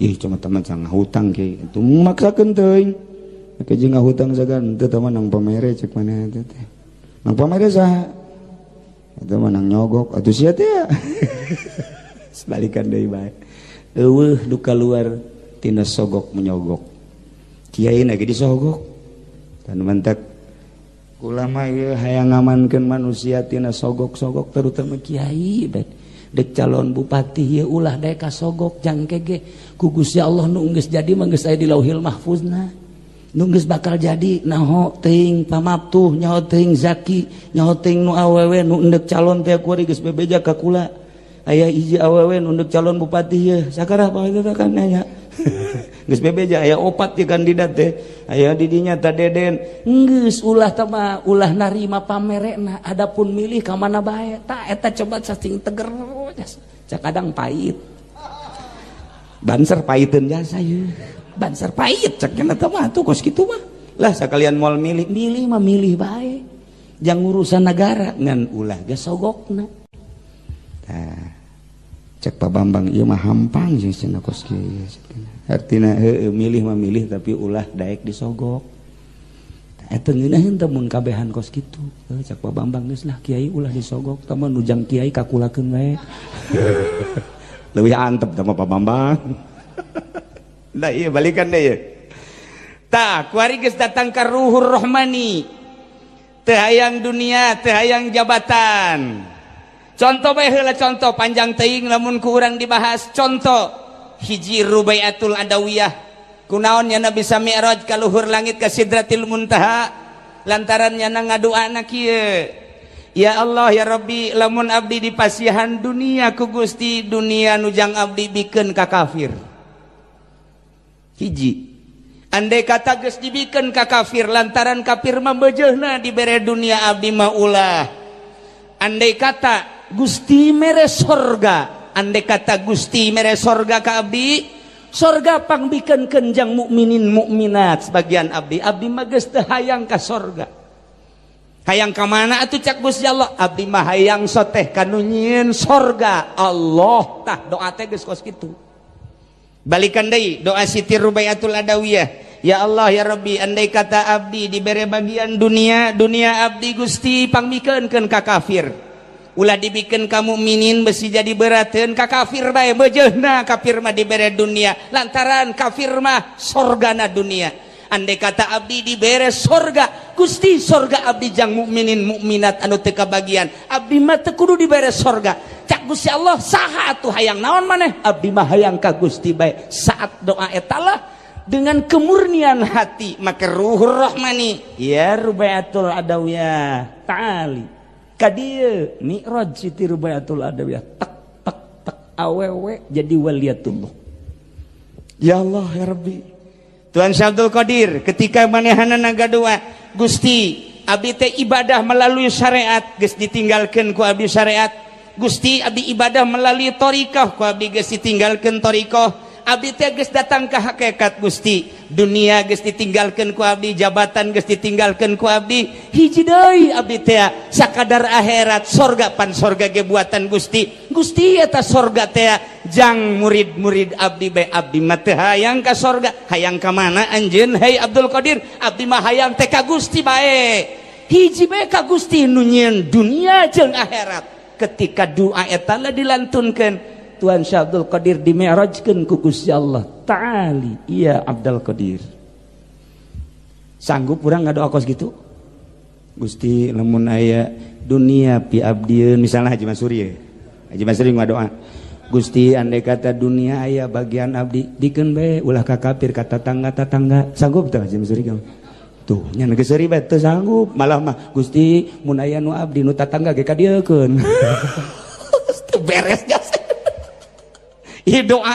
Ih, cuma teman sang hutang ke itu maksakeun teuing. Ke jeung ngahutang sagan teu teman nang pamere, cek mana teh teh. Nang pamere saha? Eta mah nang nyogok atuh sia teh. Sebalikan deui bae. Eueuh nu kaluar tina sogok menyogok. Kiai lagi disogok. Dan mentek ulama ieu hayang ngamankeun manusia tina sogok-sogok, terutama kiai bae. Dek calon bupati ieu ulah daek kasogok, jangke ge ku Gusti Allah nu geus jadi mah geus aya di Lauhil Mahfuzna. Nu geus bakal jadi naho teuing Pamaptuh, nyaho teuing Zaki, nyaho teuing nu awewe nu endek calon teh kuari geus bebeja ka kula. Aya hiji awewe nu endek calon bupati ieu sakarah apa itu kan nanya. Geus bebeja aya opat di kandidat teh. Aya di dinya ta Deden. Geus ulah tah mah ulah narima pamerekna, adapun milih ka mana bae. Tah, eta coba cacing teger jasa. Kadang pahit. Banser pahiteun jasa ye. Banser pahit cek nya teh mah tuh kos kitu mah. Lah, sakalian moal milih, milih mah milih bae. Jang urusan negara ngan ulah ge sogokna. Tah, cek Pak Bambang ieu mah hampang sih cenah kos kieu. Artina heueuh, milih mah milih tapi ulah daek disogok. Tah, eta ngeunaheun teh mun kabehan kos kitu. Heuh, cek Pak Bambang geus lah kiai ulah disogok, tah mah nujang kiai kakulakeun wae. Leuwih antep tah mah Pak Bambang. Nah, iya balikan deh ya. Tah, kuari geus datang ka ruhur rohmani. Teu hayang dunia, teu hayang jabatan. Contoh bae heula, contoh panjang teuing lamun ku urang dibahas. Contoh hiji, Rubaiatul Adawiyah. Kunaon nya bisa mi'raj ka luhur langit, ka Sidratil Muntaha? Lantaran nya ngaduana kieu: "Ya Allah, ya Rabbi, lamun abdi dipasihan dunia ku Gusti, dunia nujang abdi bikeun ka kafir." Hiji, andai kata geus dibikeun ka kafir, lantaran kafir mah beujeuhna dibere dunia, abdi mah ulah. Andai kata Gusti mere sorga, andai kata Gusti mere sorga ka abdi, Sorga pangbikenkeun jang mukminin mukminat sebagian abdi. Abdi mah geus teu hayang ka sorga. Hayang ka mana atuh cak Gusti Allah? Abdi mah hayang soteh kanu nyieun sorga Allah. Tah doa teh geus kos kitu. Balikan deui doa Siti Rubaiatul Adawiyah. Ya Allah ya Rabbi, andai kata abdi dibere bagian dunia, dunia abdi Gusti pangmikeunkeun ka kafir. Ulah dibikeun ka mukminin besi jadi berateun ka kafir bae beujeuhna kafir mah dibere dunia lantaran kafir mah sorgana dunia. Andai kata abdi dibere sorga, Gusti sorga abdi jang mukminin mukminat anu teu kabagian. Abdi mah teu kudu dibere sorga. Cak Gusti Allah saha atuh hayang naon maneh? Abdi mah hayang ka Gusti bae. Saat doa eta lah dengan kemurnian hati maka ruhur rahmani ya Rubaiatul Adawiyah ta'ali kadieu mi'raj Siti Rubaiatul Adawiyah tek tek tek awewe jadi waliyatullah. Ya Allah ya Rabbi. Tuan Syekh Abdul Qadir ketika manehanana gadoa, Gusti abdi teh ibadah melalui syariat geus ditinggalkeun ku abdi syariat. Gusti abdi ibadah melalui thariqah ku abdi geus ditinggalkeun thariqah. Abdi teh geus datang ka hakikat Gusti. Dunia geus ditinggalkeun ku abdi, jabatan geus ditinggalkeun ku abdi. Hiji deui abdi teh sakadar akhirat sorga pan sorga ge buatan Gusti. Gusti eta sorga teh jang murid-murid abdi bae. Abdi mah teu hayang ka sorga, hayang ka mana anjeun hei Abdul Qadir? Abdi mah hayang teh ka Gusti bae. Hiji bae ka Gusti nu nyieun dunia jeung akhirat. Ketika doa eta lah dilantunkeun Tuhan Syekh Abdul Qadir dimi'rajkeun ku Gusti Allah Ta'ali ya Abdul Qadir. Sanggup urang ngadoa kos gitu? Gusti lamun aya dunia pi abdieun misalnya Haji Mansuri ya. Haji Mansuri ngadoa, Gusti andai kata dunia aya bagian abdi dikeun bae ulah ka kafir ka tetangga-tetangga. Sanggup teu Haji Mansuri kamu? Tuh nya geus seuri bae teu sanggup. Malah mah Gusti mun aya nu abdi nu tatangga ge kadieukeun. Teu beres jas. Ieu doa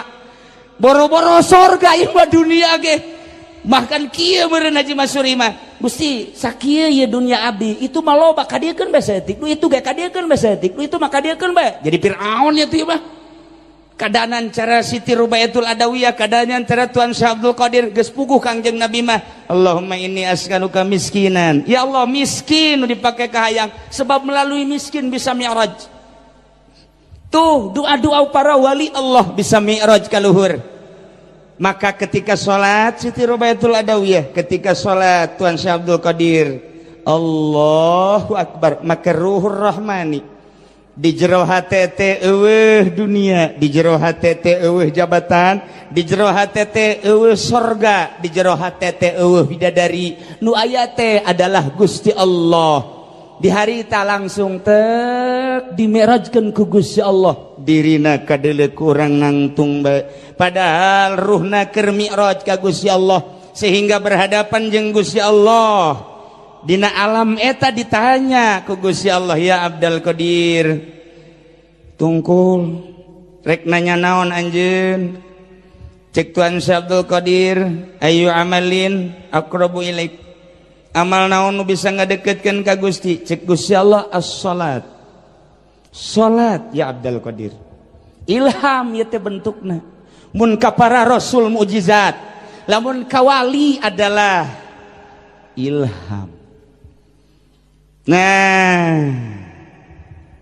boro-boro sorga ieu mah dunia ge. Bahkan kieu meureun Haji Mansuri mah, Gusti sakieu ieu dunia abdi itu mah loba kadiekeun bae saeutik, nu itu ge kadiekeun bae saeutik, nu itu mah kadiekeun bae. Jadi Firaun ya tuh mah. Kadanan cara Siti Rubaiatul Adawiyah, kadanan cara Tuan Syekh Abdul Qadir geus puguh Kangjeng Nabi mah. Allahumma inni as'aluka miskinan. Ya Allah miskin nu dipake kahayang sebab melalui miskin bisa mi'raj. Tuh doa-doa para wali Allah bisa mi'raj ka luhur. Maka ketika sholat Siti Rubaiatul Adawiyah, ketika sholat Tuan Syekh Abdul Qadir, Allahu Akbar, maka ruhur rahmani di jero hate teh eueuh dunia, di jero hate teh eueuh jabatan, di jero hate teh eueuh sorga, di jero hate teh eueuh bidadari. Nu aya teh adalah Gusti Allah. Di hari ta langsung tek dimi'rajkeun ku Gusti Allah. Dirina kadeuleu kurang nangtung bae. Padahal ruhna keur mi'raj ka Gusti Allah sehingga berhadapan jeung Gusti Allah. Dina alam eta ditanya ku Gusti Allah, ya Abdul Qadir, tungkul rek nanya naon anjeun? Cek Tuan Syekh Abdul Qadir, ayu amalin aqrabu ilaik. Amal naon nu bisa ngadeketkeun ka Gusti? Cek Gusti Allah, as-salat. Salat ya Abdul Qadir. Ilham ieu teh bentukna. Mun ka para rasul mukjizat, lamun ka wali adalah ilham. Nah,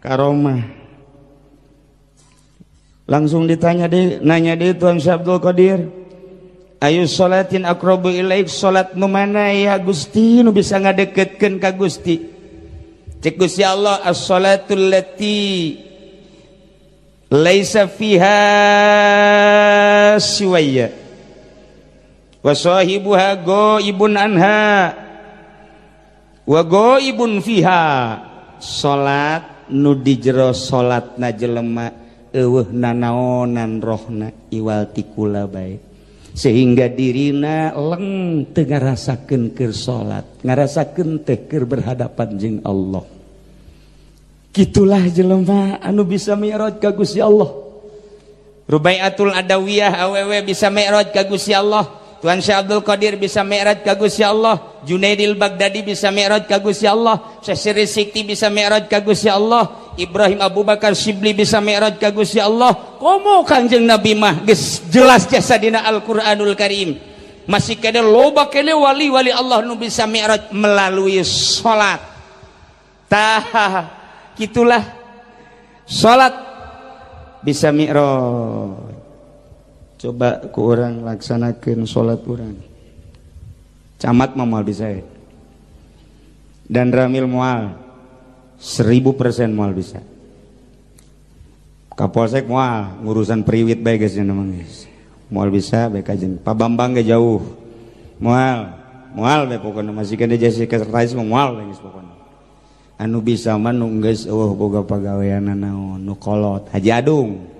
karomah. Langsung ditanya deh, nanya deh Tuan Syekh Abdul Qadir, ayu sholatin aqrabu ilaik, salat nu mana ya Gusti nu bisa ngadeketkeun ka Gusti? Cek Gusti Allah, as-sholatul lati laisa fiha siwaya wa sahibuha ghaibun anha wa ghaibun fiha. Salat nu di jero salatna jelema eueuh nanaonan rohna iwal ti kula bae, sehingga dirina leng teu ngarasakeun keur salat, ngarasakeun teh keur berhadapan jeung Allah. Kitulah jelema anu bisa mi'raj ka Gusti Allah. Rubaiatul Adawiyah awewe bisa mi'raj ka Gusti Allah. Tuan Syekh Abdul Qadir bisa mi'raj ka Gusti Allah. Junaidil Baghdadi bisa mi'raj ka Gusti Allah. Syekh Sirri Sikti bisa mi'raj ka Gusti Allah. Ibrahim Abu Bakar Sibli bisa mi'raj ka Gusti Allah. Komo Kangjeng Nabi mah geus jelas jasa dina Al-Qur'anul Karim. Masih kene loba kene wali-wali Allah nu bisa mi'raj melalui salat. Tah, gitulah salat bisa mi'raj. Coba ku urang laksanakeun salat urang. Camat mah moal bisa ya. Dan Ramil moal 1000% moal bisa. Kapolsek moal ngurusan priwit bae geus nya mah geus. Moal bisa bae kajen. Pak Bambang ge jauh. Moal, moal bae pokona masih kene jadi sekretaris mah moal bae geus pokona. Anu bisa mah nu geus eueuh boga pagaweanna naon, nu kolot Haji Adung.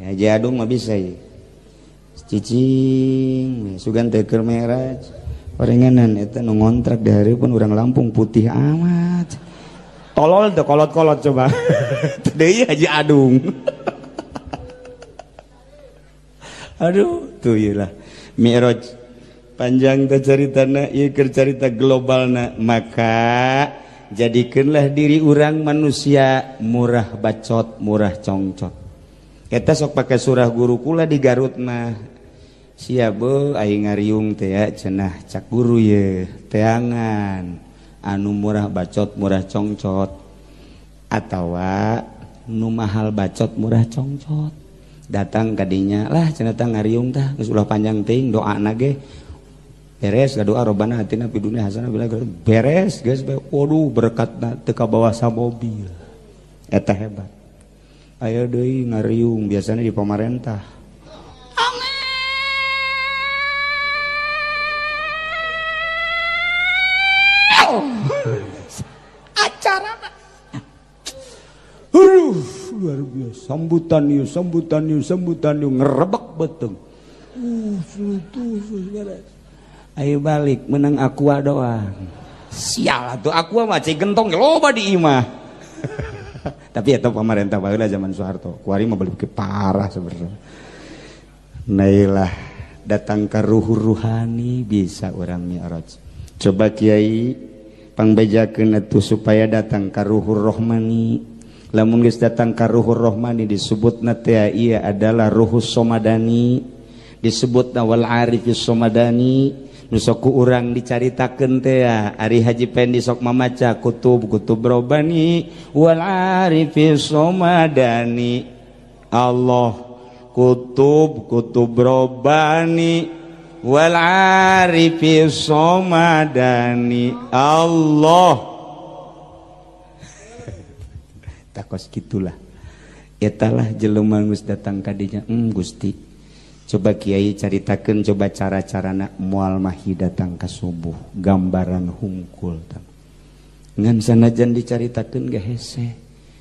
Haji Adung mah bisa ye. Cicing sugan teh keur mi'raj. Orenganan eta nu ngontrak di hareupeun urang Lampung putih amat. Tolol teh kolot-kolot coba. Teu deui Haji Adung. Aduh, tuh ieu lah mi'raj. Panjang teh caritana, ieu keur carita globalna. Maka jadikeunlah diri urang manusia murah bacot, murah congcot. Eta sok pake surah guru kula di Garut mah. Sia beuh aing ngariung teh ya cenah cak guru ye teangan anu murah bacot murah congcot atawa nu mahal bacot murah congcot. Datang kadinya lah cenah tah ngariung tah geus ulah panjang teuing doana ge beres doa robana atina fid dunya hasanah bila beres geus bae waduh berkatna teu kabawa samobil. Eta hebat. Aya deui ngariung biasanya di pamarentah. Acara aduh luar biasa sambutan yuk sambutan yuk sambutan yuk ngerebek beteng. Ayo balik menang aqua doang. Sial atuh aqua mah cai gentong loba di imah. Tapi eta pamarentah baheula zaman Soeharto. Kuari mah balik parah sebenarnya. Nailah datang ke ruh ruhani bisa orang mi'raj. Coba kiai pangbejakeun atuh supaya datang ka ruhur rohmani. Lamun geus datang ka ruhur rohmani disebutna teh ieu adalah ruhus somadani, disebutna wal arifis somadani. Nu sok ku urang dicaritakeun teh ari Haji Pendi sok mamaca kutub kutub robani wal arifis somadani. Allah kutub kutub robani wal arifis somadani. Allah takos gitulah etalah jelema geus datang ka dinya. Gusti coba kiai caritakeun coba cara-carana moal mahi datang ka subuh gambaran hungkul ngan sanajan dicaritakeun ge hese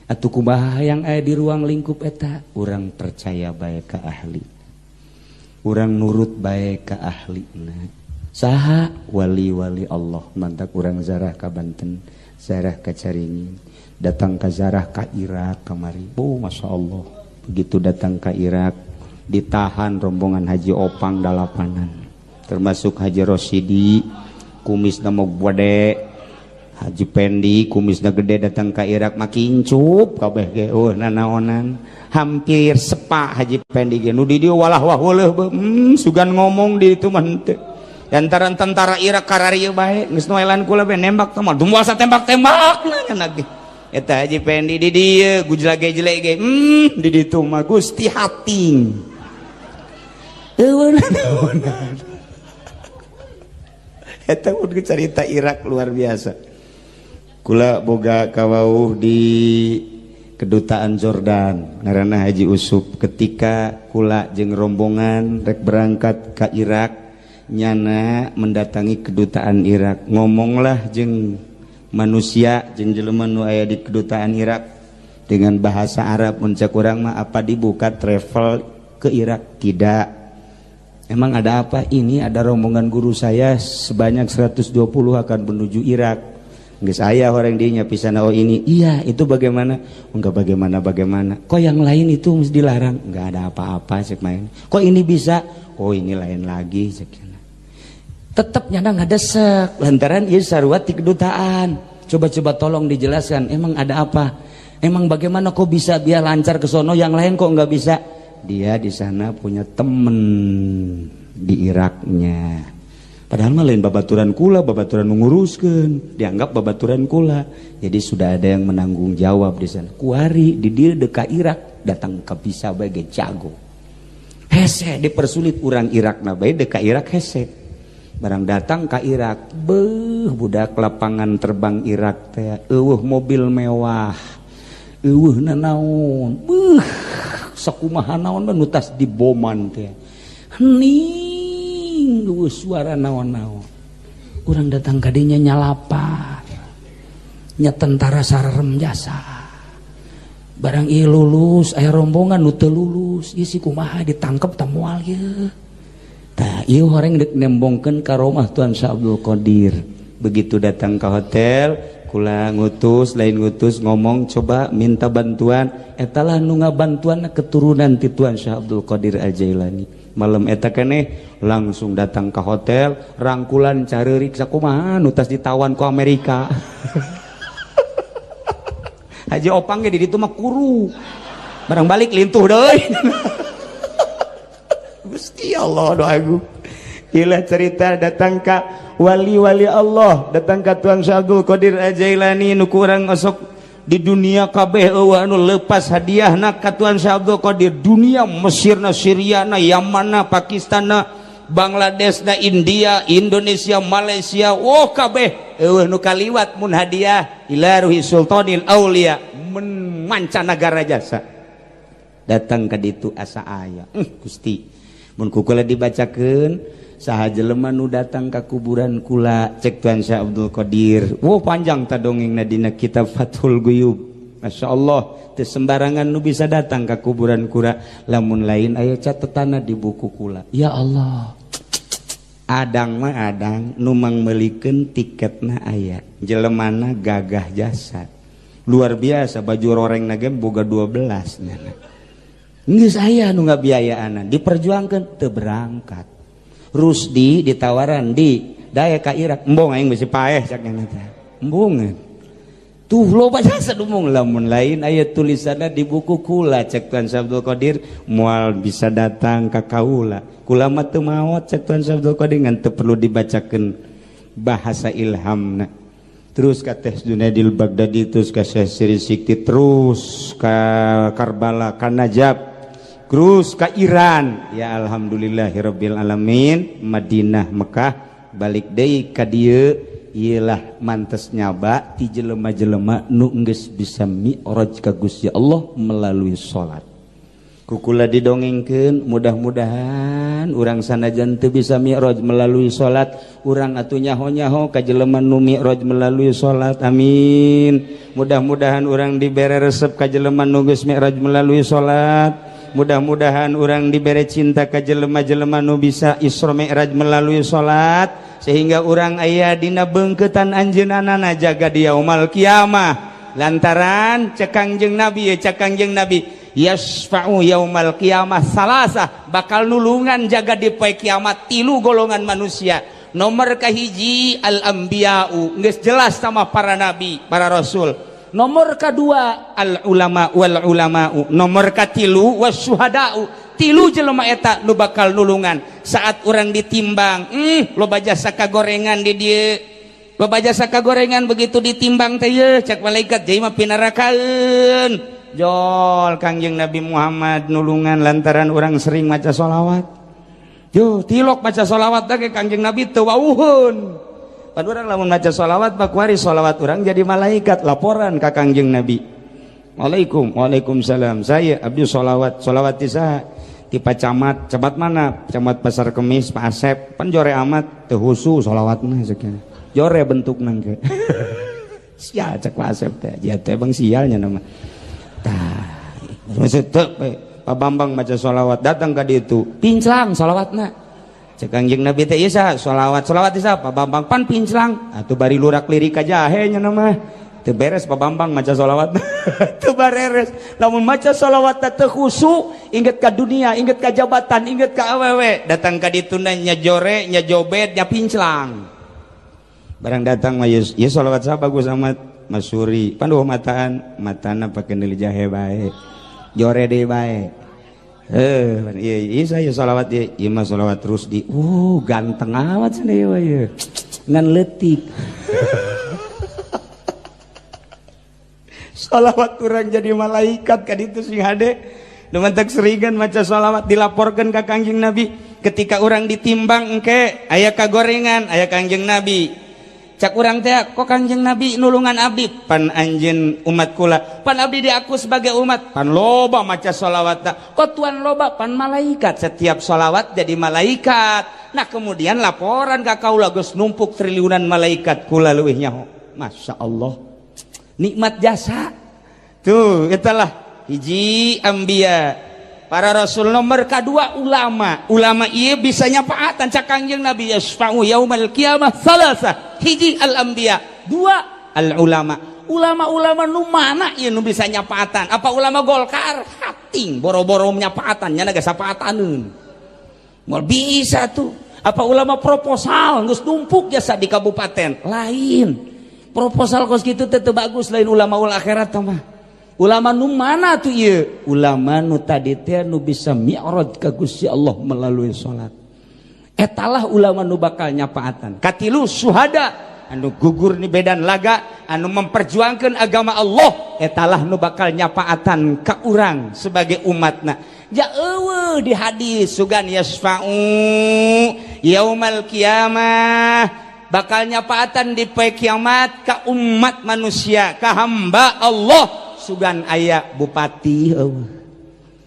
atuh kumaha hayang aya di ruang lingkup eta urang percaya bae ka ahli, urang nurut bae ka ahlina. Saha wali-wali Allah mantak urang zarah ka Banten, zarah ka Caringin, datang ka zarah ka Irak kamari. Oh Masya Allah, begitu datang ka Irak ditahan rombongan Haji Opang dalapanan, termasuk Haji Rosidi kumisna mah gede, Haji Pendi kumisna gede datang ka Irak makincup kabeh ge eueuh nanaonan hampir sepak Haji Pendi ge nu di dieu walah wah weuleuh sugan ngomong di itu mah henteu. Lantaran tentara Irak kararieu bae geus noelan kula bae nembak teh mah dumoal satembak-tembak nya ge eta Haji Pendi di dieu gujlage-jelek ge di ditu mah Gusti hating eueuh nanaonan. Eta mun carita Irak luar biasa. Kula boga kawauh di kedutaan Jordan ngaranna Haji Usup. Ketika kula jeung rombongan rek berangkat ka Irak nyana mendatangi kedutaan Irak, ngomonglah jeung manusia jeung jelema nu aya di kedutaan Irak dengan bahasa Arab. Mun cek urang mah apa dibuka travel ke Irak? Tidak. Emang ada apa? Ini ada rombongan guru saya sebanyak 120 akan menuju Irak. Geus aya orang dinya pisan oh ini. Iya, itu bagaimana? Enggak bagaimana bagaimana. Kok yang lain itu mesti dilarang? Enggak ada apa-apa cek main. Kok ini bisa? Oh ini lain lagi cek. Tetep nyana ngadesek lantaran ieu sarua ti kedutaan. Coba-coba tolong dijelaskan, emang ada apa? Emang bagaimana kok bisa biar lancar ke sono, yang lain kok nggak bisa? Dia di sana punya temen di Iraknya. Padahal mah lain babaturan kula, babaturan menguruskan, dianggap babaturan kula. Jadi sudah ada yang menanggung jawab di sana. Kuari di dia deka Irak datang ke bisa bagai jago. Hese dipersulit orang Irak na bae deka Irak hese. Barang datang ke Irak, beuh, budak, lapangan terbang Irak teh euweuh mobil mewah. Euweuh nanaon, beuh, sakumaha naon mah nu tas diboman teh. Hening, euweuh suara naon-naon. Urang datang ka dinya nyalapar. Nya tentara sararem jasa. Barang ieu lulus, aya rombongan nu teu lulus, ieu si kumaha, ditangkep ta moal ieu? Tah, ieu horeng dek nembongkeun karomah Tuan Syekh Abdul Qadir. Begitu datang ke hotel, kula ngutus, lain ngutus, ngomong coba minta bantuan, eta lah nu ngabantuan keturunan ti Tuan Syekh Abdul Qadir Al Jailani. Malam eta keneh langsung datang ke hotel, rangkulan careurik sakumaha nu tas ditawan ku Amerika. Haji Opang ge di ditu mah kuru. Barang balik lintuh deui. Gusti Allah doa agung. Inilah cerita datang ka wali-wali Allah, datang ka Tuan Syekh Abdul Qadir Al-Jailani nu kurang osok di dunia kabeh euweuh anu lepas hadiahna ka Tuan Syekh Abdul Qadir. Dunia Mesirna, Syriana, Yamanna, Pakistanna, Bangladesna, India, Indonesia, Malaysia, oh kabeh euweuh nu kaliwat mun hadiah ila ruhi sultanil aulia men mancanagara jasa. Datang ka ditu asa aya. Gusti, mun ku kula dibacakeun saha jelema nu datang ka kuburan kula, cek Tuan Syekh Abdul Qadir. Wow, panjang ta dongengna dina kitab Fathul Guyub. Masya Allah, teu sembarangan nu bisa datang ka kuburan kula lamun lain aya catetana di buku kula. Ya Allah, adang mah adang nu mangmeulikeun tiketna aya jelemana, gagah jasa luar biasa, baju roreng ge boga 12 nyana. Geus aya nu ngabiayaanan, diperjuangkeun teu berangkat. Rusdi ditawaran di daya ka Irak, embung aing, bisi paeh, cak nya teh. Embungeun tuh loba jasa dumung, lamun lain aya tulisanna di buku kula, cek Tuan Syekh Abdul Qadir, moal bisa datang ka kaula. Kula mah teu maot, cek Tuan Syekh Abdul Qadir, ngan teu perlu dibacakeun bahasa ilhamna. Terus ka Teh Junaidil Baghdadi, terus ka Syekh Siri Sikti, terus ka Karbala, ka Najaf, terus ka Iran. Ya alhamdulillahirabbil alamin, Madinah, Mekah, balik deui ka dieu. Iyalah mantes nyaba ti jelema-jelema nu geus bisa mi'raj ka Gusti Allah melalui salat. Kukula didongengkeun, mudah-mudahan urang sanajan teu bisa mi'raj melalui salat, urang atuh nyaho-nyaho ka jelema nu mi'raj melalui salat. Amin. Mudah-mudahan urang dibere resep ka jelema nu geus mi'raj melalui salat. Mudah-mudahan urang dibere cinta ka jelema-jelema nu bisa Isra Mi'raj melalui salat, sehingga urang aya dina beungkeutan anjeunna jaga di yaumal kiamah. Lantaran cek Kangjeng Nabi ya, cek Kangjeng Nabi, yasfa'u yaumal kiamah salasa, bakal nulungan jaga di poe kiamat tilu golongan manusia. Nomor kahiji al anbiya'u, geus jelas sama para nabi, para rasul. Nomor kedua al ulama wal ulama'u, nomor katilu wasyuhada'u. Tilu jelema eta nu bakal nulungan saat orang ditimbang. Loba jasa kagorengan di dieu, loba jasa kagorengan, begitu ditimbang teh ye, cek malaikat, jadi mah pinarakaeun. Jol Kangjeng Nabi Muhammad nulungan lantaran orang sering maca sholawat. Yo tilok baca sholawat teh Kangjeng Nabi teu wauheun. Pan urang lamun maca sholawat bakwari sholawat urang jadi malaikat laporan ka Kangjeng Nabi. Waalaikum, waalaikumsalam. Saya abdi sholawat, sholawat ti saha? Ti Pak Camat. Camat mana? Camat Pasar Kemis, Pak Asep. Pan jore amat, teu husu sholawatna sekian. Jore bentukna ge. Sial, cek Pak Asep teh. Ya teh bang sialnya nama. Tah, maksud teu Pak Bambang maca sholawat datang ka ditu, pinclang sholawatna. Cek Kangjeng Nabi teh, ieu saha sholawat? Sholawat ti saha? Pak Bambang. Pan pinclang. Atuh bari lurak lirik ka jahe nya mah. Teu beres Pak Bambang maca sholawat. Teu bareres. Lamun maca sholawat teu khusyuk, inget ka dunia, inget ka jabatan, inget ka awewe. Datang ka ditu nya jore, nya jobet, nya pinclang. Barang datang mah, ieu sholawat saha bagus amat? Masuri panduh mataan matana pake neuli jahe bae jore deui bae. Iya iya saya sholawat ieu ieu mah sholawat terus di ganteng amat cenah ieu ieu ngan leutik. Sholawat urang jadi malaikat ka ditu sing hade. Nu mantak seringan maca sholawat dilaporkeun ka Kangjeng Nabi ketika urang ditimbang engke aya kagorengan aya Kangjeng Nabi. Cak urang teh kok Kangjeng Nabi nulungan abdi pan anjeun umat kula pan abdi diaku sebagai umat pan loba maca sholawat kok tuan loba pan malaikat setiap sholawat jadi malaikat. Nah kemudian laporan ka kaula geus numpuk triliunan malaikat kula leuwih nyaho. Masya Allah nikmat jasa tuh itulah hiji ambia para rasul nomor kedua ulama. Ulama ieu bisa nyapaatan cak Kangjeng Nabi yasfa'u yaumal qiyamah salasa hiji al anbiya dua al ulama. Ulama-ulama nu mana ieu nu bisa nyapaatan? Apa ulama Golkar hating boro-boro nyapaatan nya geus sapaataneun moal bisa tuh. Apa ulama proposal geus numpuk jasa di kabupaten lain proposal kos kitu teh teu bagus lain ulama ul akhirat mah. Ulama nu mana tuh ieu? Ulama nu tadi teh nu bisa mi'raj ka Gusti Allah melalui salat. Etalah ulama nu bakal nyapaatan. Katilu syuhada anu gugur di medan laga anu memperjuangkan agama Allah etalah nu bakal nyapaatan ka urang sebagai umatna. Ja eueuh di hadis sugan yasfa'u yaumal qiyamah bakal nyapaatan di poe kiamat ka umat manusia ka hamba Allah. Sugan aya bupati eueuh,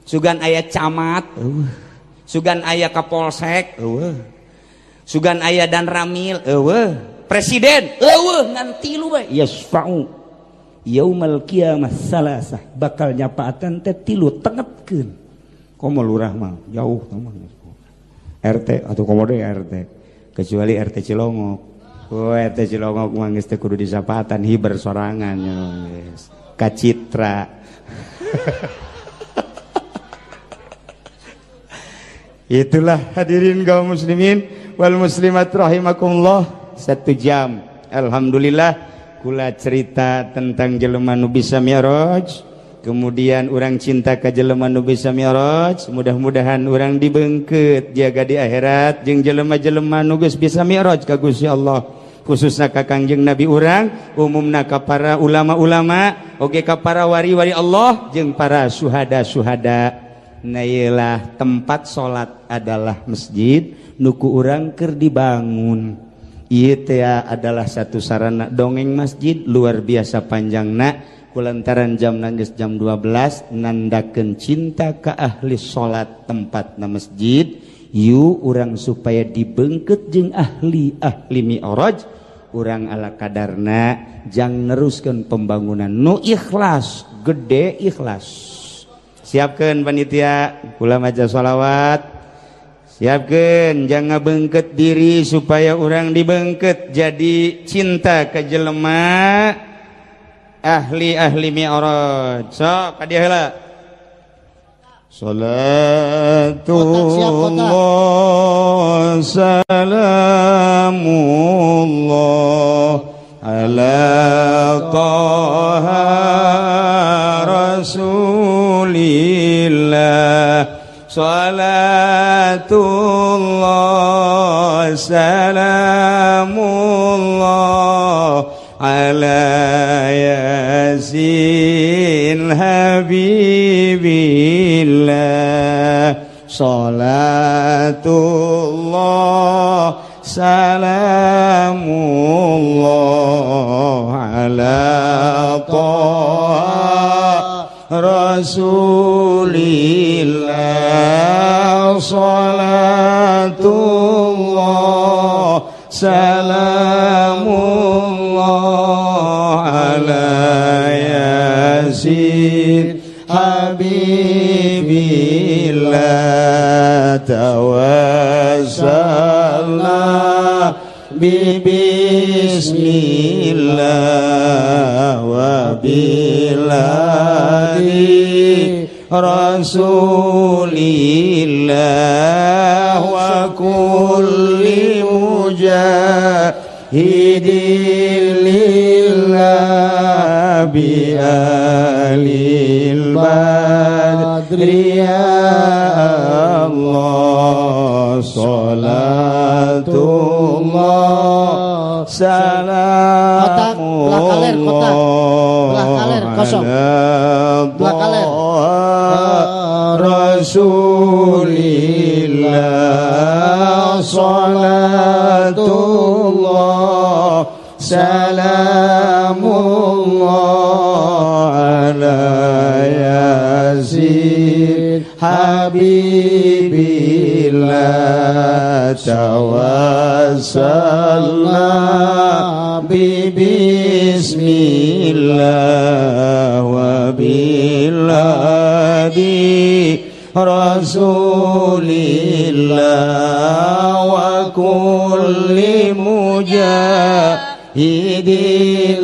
sugan aya camat eueuh, sugan aya kapolsek eueuh, sugan aya danramil eueuh, presiden eueuh ngan tilu bae yasfa'u yaumal qiyamah salasah bakal nyapaatan teh tilu tengetkeun. Komo lurah mah jauh mah RT atau komo deui RT kecuali RT Cilongok. Oh RT Cilongok mah geus teu kudu disapatan hiber sorangan geus kacitra. Itulah hadirin kaum muslimin wal muslimat rahimakumullah. 1 jam alhamdulillah kula cerita tentang jelema nu bisa mi'raj, kemudian urang cinta ka jelema nu bisa mi'raj, mudah-mudahan urang dibeungkeut jaga di akhirat jeung jelema-jelema nu geus bisa mi'raj ka Gusti Allah, khususna ka Kangjeng Nabi urang, umumna ka para ulama-ulama, oge ka para wari-wari Allah jeung para syuhada-syuhada. Nah ieulah tempat salat adalah masjid nu ku urang keur dibangun. Ieu teh adalah satu sarana dongeng masjid luar biasa panjangna kulantaran jam geus jam 12 nandakeun cinta ka ahli salat tempatna masjid. Yu urang supaya dibeungkeut jeung ahli-ahli mi'raj urang ala kadarna jang neruskeun pembangunan nu ikhlas gede ikhlas. Siapkeun panitia kula maca sholawat, siapkeun jang ngabeungkeut diri supaya urang dibeungkeut jadi cinta ka jelema ahli-ahli mi'raj. Sok ka dieu heula. Salatullah salamullah ala Taha Rasulillah. Salatullah salamullah ala Yasin Habibillah. Salatullah salamullah ala Taha Rasulillah. Salatullah salamullah ala Yasin Habibillah. Tawassalna bi bismillah wa billahi Rasulillah wa kulli mujahidin lillah. Bi alil badri ya Allah, salatullah Kotak belah kaler, kotak. Belah kaler kosong. Belah kaler. Rasulillah, salatullah salamullah ala Yasin habibillah, tawassalna bi bismillah wa biladi Rasulillah wa kulli mujahidin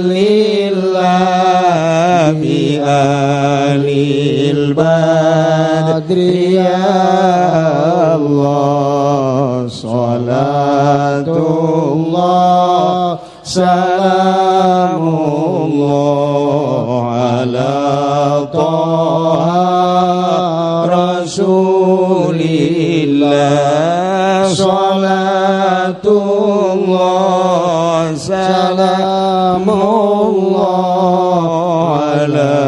lillah bi alil badri ya Allah, salatullah salamullah ala Taha Rasulillah, salatullah salamullah ala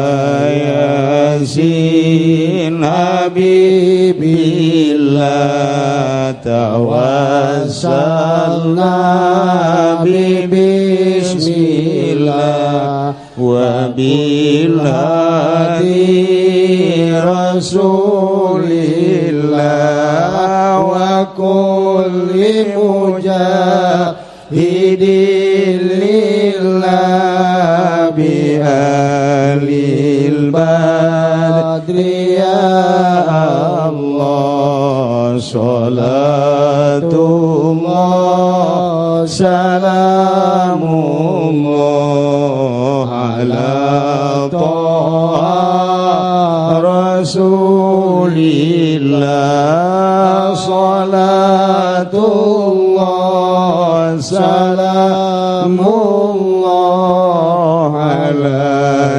Yasin habibillah, tawassalna bi bismillah wa bilhadi Rasulillah wa kulli mujahidin lillah bi alil badri ya Allah, salatullah salamullah ala Taha Rasulillah, salatullah salamullah ala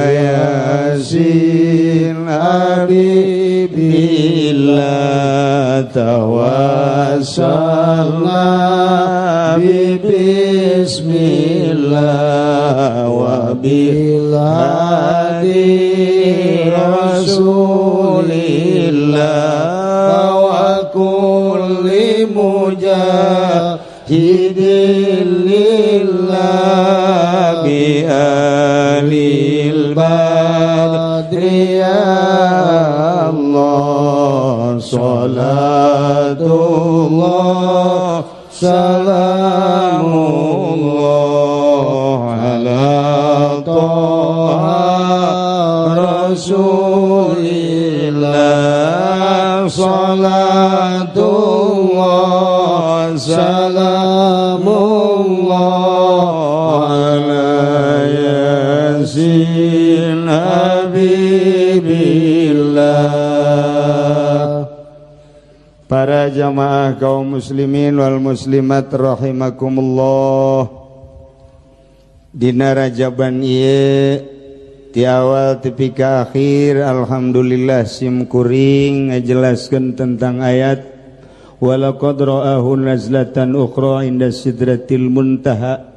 Yasin habibillah, tawassalna bi bismillah wa bilhadi Rasulillah wa kulli mujahidin lillah bi alil badri ya Allah, salatullah salamullah ala Taha Rasulillah, salatullah salamullah ala Yasin habibillah. Para jamaah kaum muslimin wal muslimat rahimakumullah, dina Rajaban ieu ti awal tepi ka akhir alhamdulillah sim kuring ngajelaskeun tentang ayat walaqad ra'ahu nazlatan ukhra inda sidratil muntaha.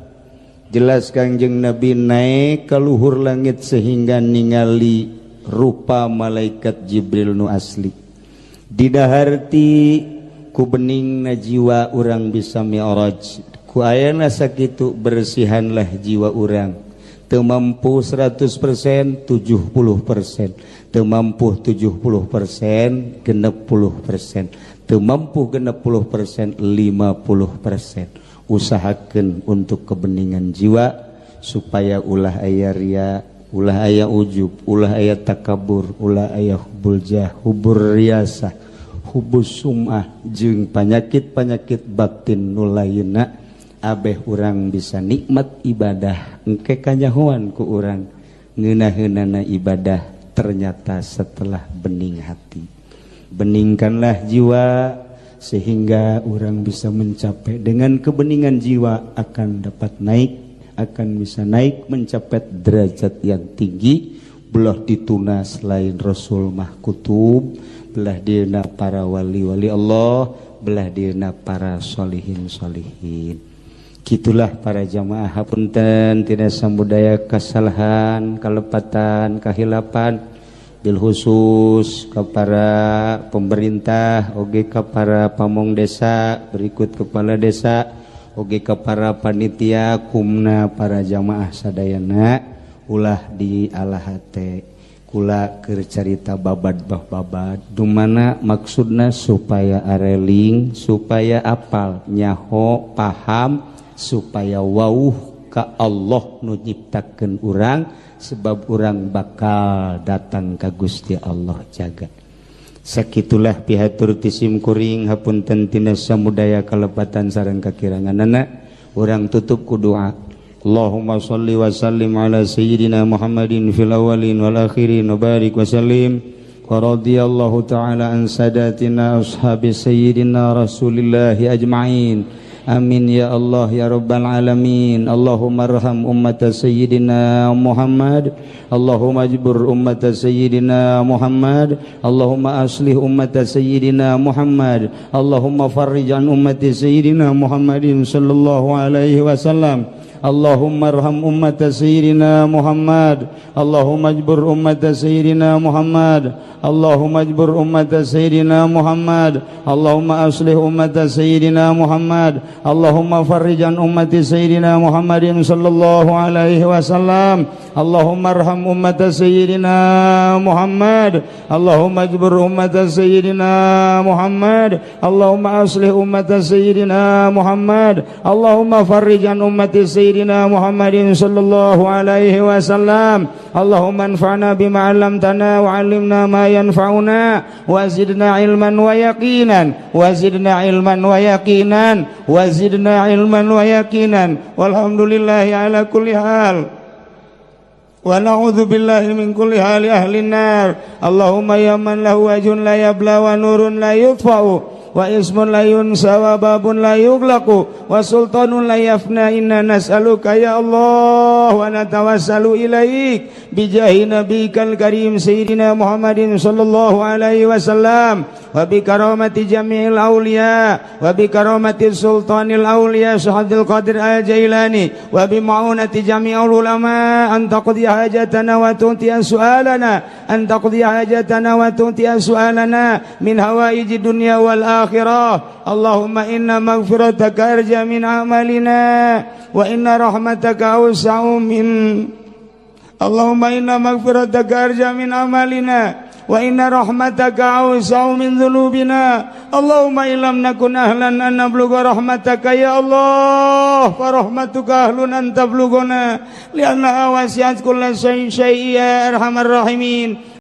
Jelas Kangjeng Nabi naik ke luhur langit sehingga ningali rupa malaikat Jibril nu asli. Didaharti ku beningna jiwa urang bisa mi'raj. Ku ayana sakitu bersihanlah jiwa urang. Teu mampu 100%, 70%. Teu mampu 70%, 60%. Teu mampu 60%, 50%. Usahakeun untuk kebeningan jiwa supaya ulah aya ria, ulah aya ujub, ulah aya takabur, ulah aya hubbul jah, hubbur riasah, hubbus sum'ah jeung penyakit-penyakit batin nu lainna, abeh urang bisa nikmat ibadah engke kanyahoan ku urang ngeunaheunana ibadah ternyata setelah bening hati. Beningkanlah jiwa sehingga orang bisa mencapai dengan kebeningan jiwa akan dapat naik akan bisa naik mencapai derajat yang tinggi. Belah dituna selain Rasul mah kutub, belah dina para wali-wali Allah, belah dina para solihin-solihin. Gitulah para jamaah, hapunten tina samudaya kesalahan, kalepatan, kahilapan, bil khusus kepada pemerintah, oge kepada pamong desa, berikut kepala desa, oge kepada panitia, kumna para jamaah sadayana, ulah di alahate kula keur carita babad bah babad dumana maksudna supaya areling, supaya apal, nyaho, paham, supaya wauh ka Allah nu nyiptakeun urang, sebab urang bakal datang ka Gusti Allah jaga. Sakitulah pihatur ti sim kuring, hapunten tina samudaya kalepatan sareng kakiranganana. Urang tutup ku doa. Allahumma salli wa sallim ala sayyidina Muhammadin fil awwalin wal akhirin wa barik wa sallim. Wa radhiyallahu ta'ala an sadatina ashabi sayyidina Rasulillahi ajma'in. Amin ya Allah ya Rabbal alamin. Allahumma arham ummata sayyidina Muhammad. Allahumma ajbur ummata sayyidina Muhammad. Allahumma aslih ummata sayyidina Muhammad. Allahumma farrij an ummati sayyidina Muhammadin sallallahu alaihi wasallam. Allahumma arham ummata sayyidina Muhammad. Allahumma ajbur ummata sayyidina Muhammad. Allahumma ajbur ummata sayyidina Muhammad. Allahumma aslih ummata sayyidina Muhammad. Allahumma farrij an ummati sayyidina Muhammadin sallallahu alaihi wasallam. Allahumma arham ummata sayyidina Muhammad. Allahumma ajbur ummata sayyidina Muhammad. Allahumma aslih ummata sayyidina Muhammad. Allahumma farrij an ummati sayyidina Muhammadin sallallahu alaihi wasallam. Allahumma anfa'na bima 'allamtana wa 'allimna ma yanfa'una wa zidna ilman wa yaqinan wa zidna ilman wa yaqinan wa zidna ilman wa yaqinan. Walhamdulillahi ala kulli hal. Wa na'udzu billahi min kulli hali ahli nar. Allahumma ya man lahu wajhun la yabla wa nurun la yutfa'u wa ismun la yunsa wa babun la yughlaqu wa sultanun la yafna. Inna nas'aluka ya Allah wa natawassalu ilaik bijahi nabiyyikal karim sayyidina Muhammadin sallallahu alaihi wasallam wa bi karamati jami'il awliya wa bi karamati sultanil awliya Syekh Qadir Al-Jailani wa bi ma'unati jami'il ulama an taqdi hajatana wa tu'tiya su'alana an taqdi hajatana wa tu'tiya su'alana min hawaiji dunya wal akhirah. Allahumma inna maghfirataka arja min amalina wa inna rahmataka awsa'u min Allahumma inna maghfirataka arja min amalina wa inna rahmataka awsa'u min dhunubina. Allahumma illam nakun ahlan an nablugha rahmataka ya Allah fa rahmatuka ahlun an tablughana li'annaha wasi'at kulla syai'in ya arhamar rahimin.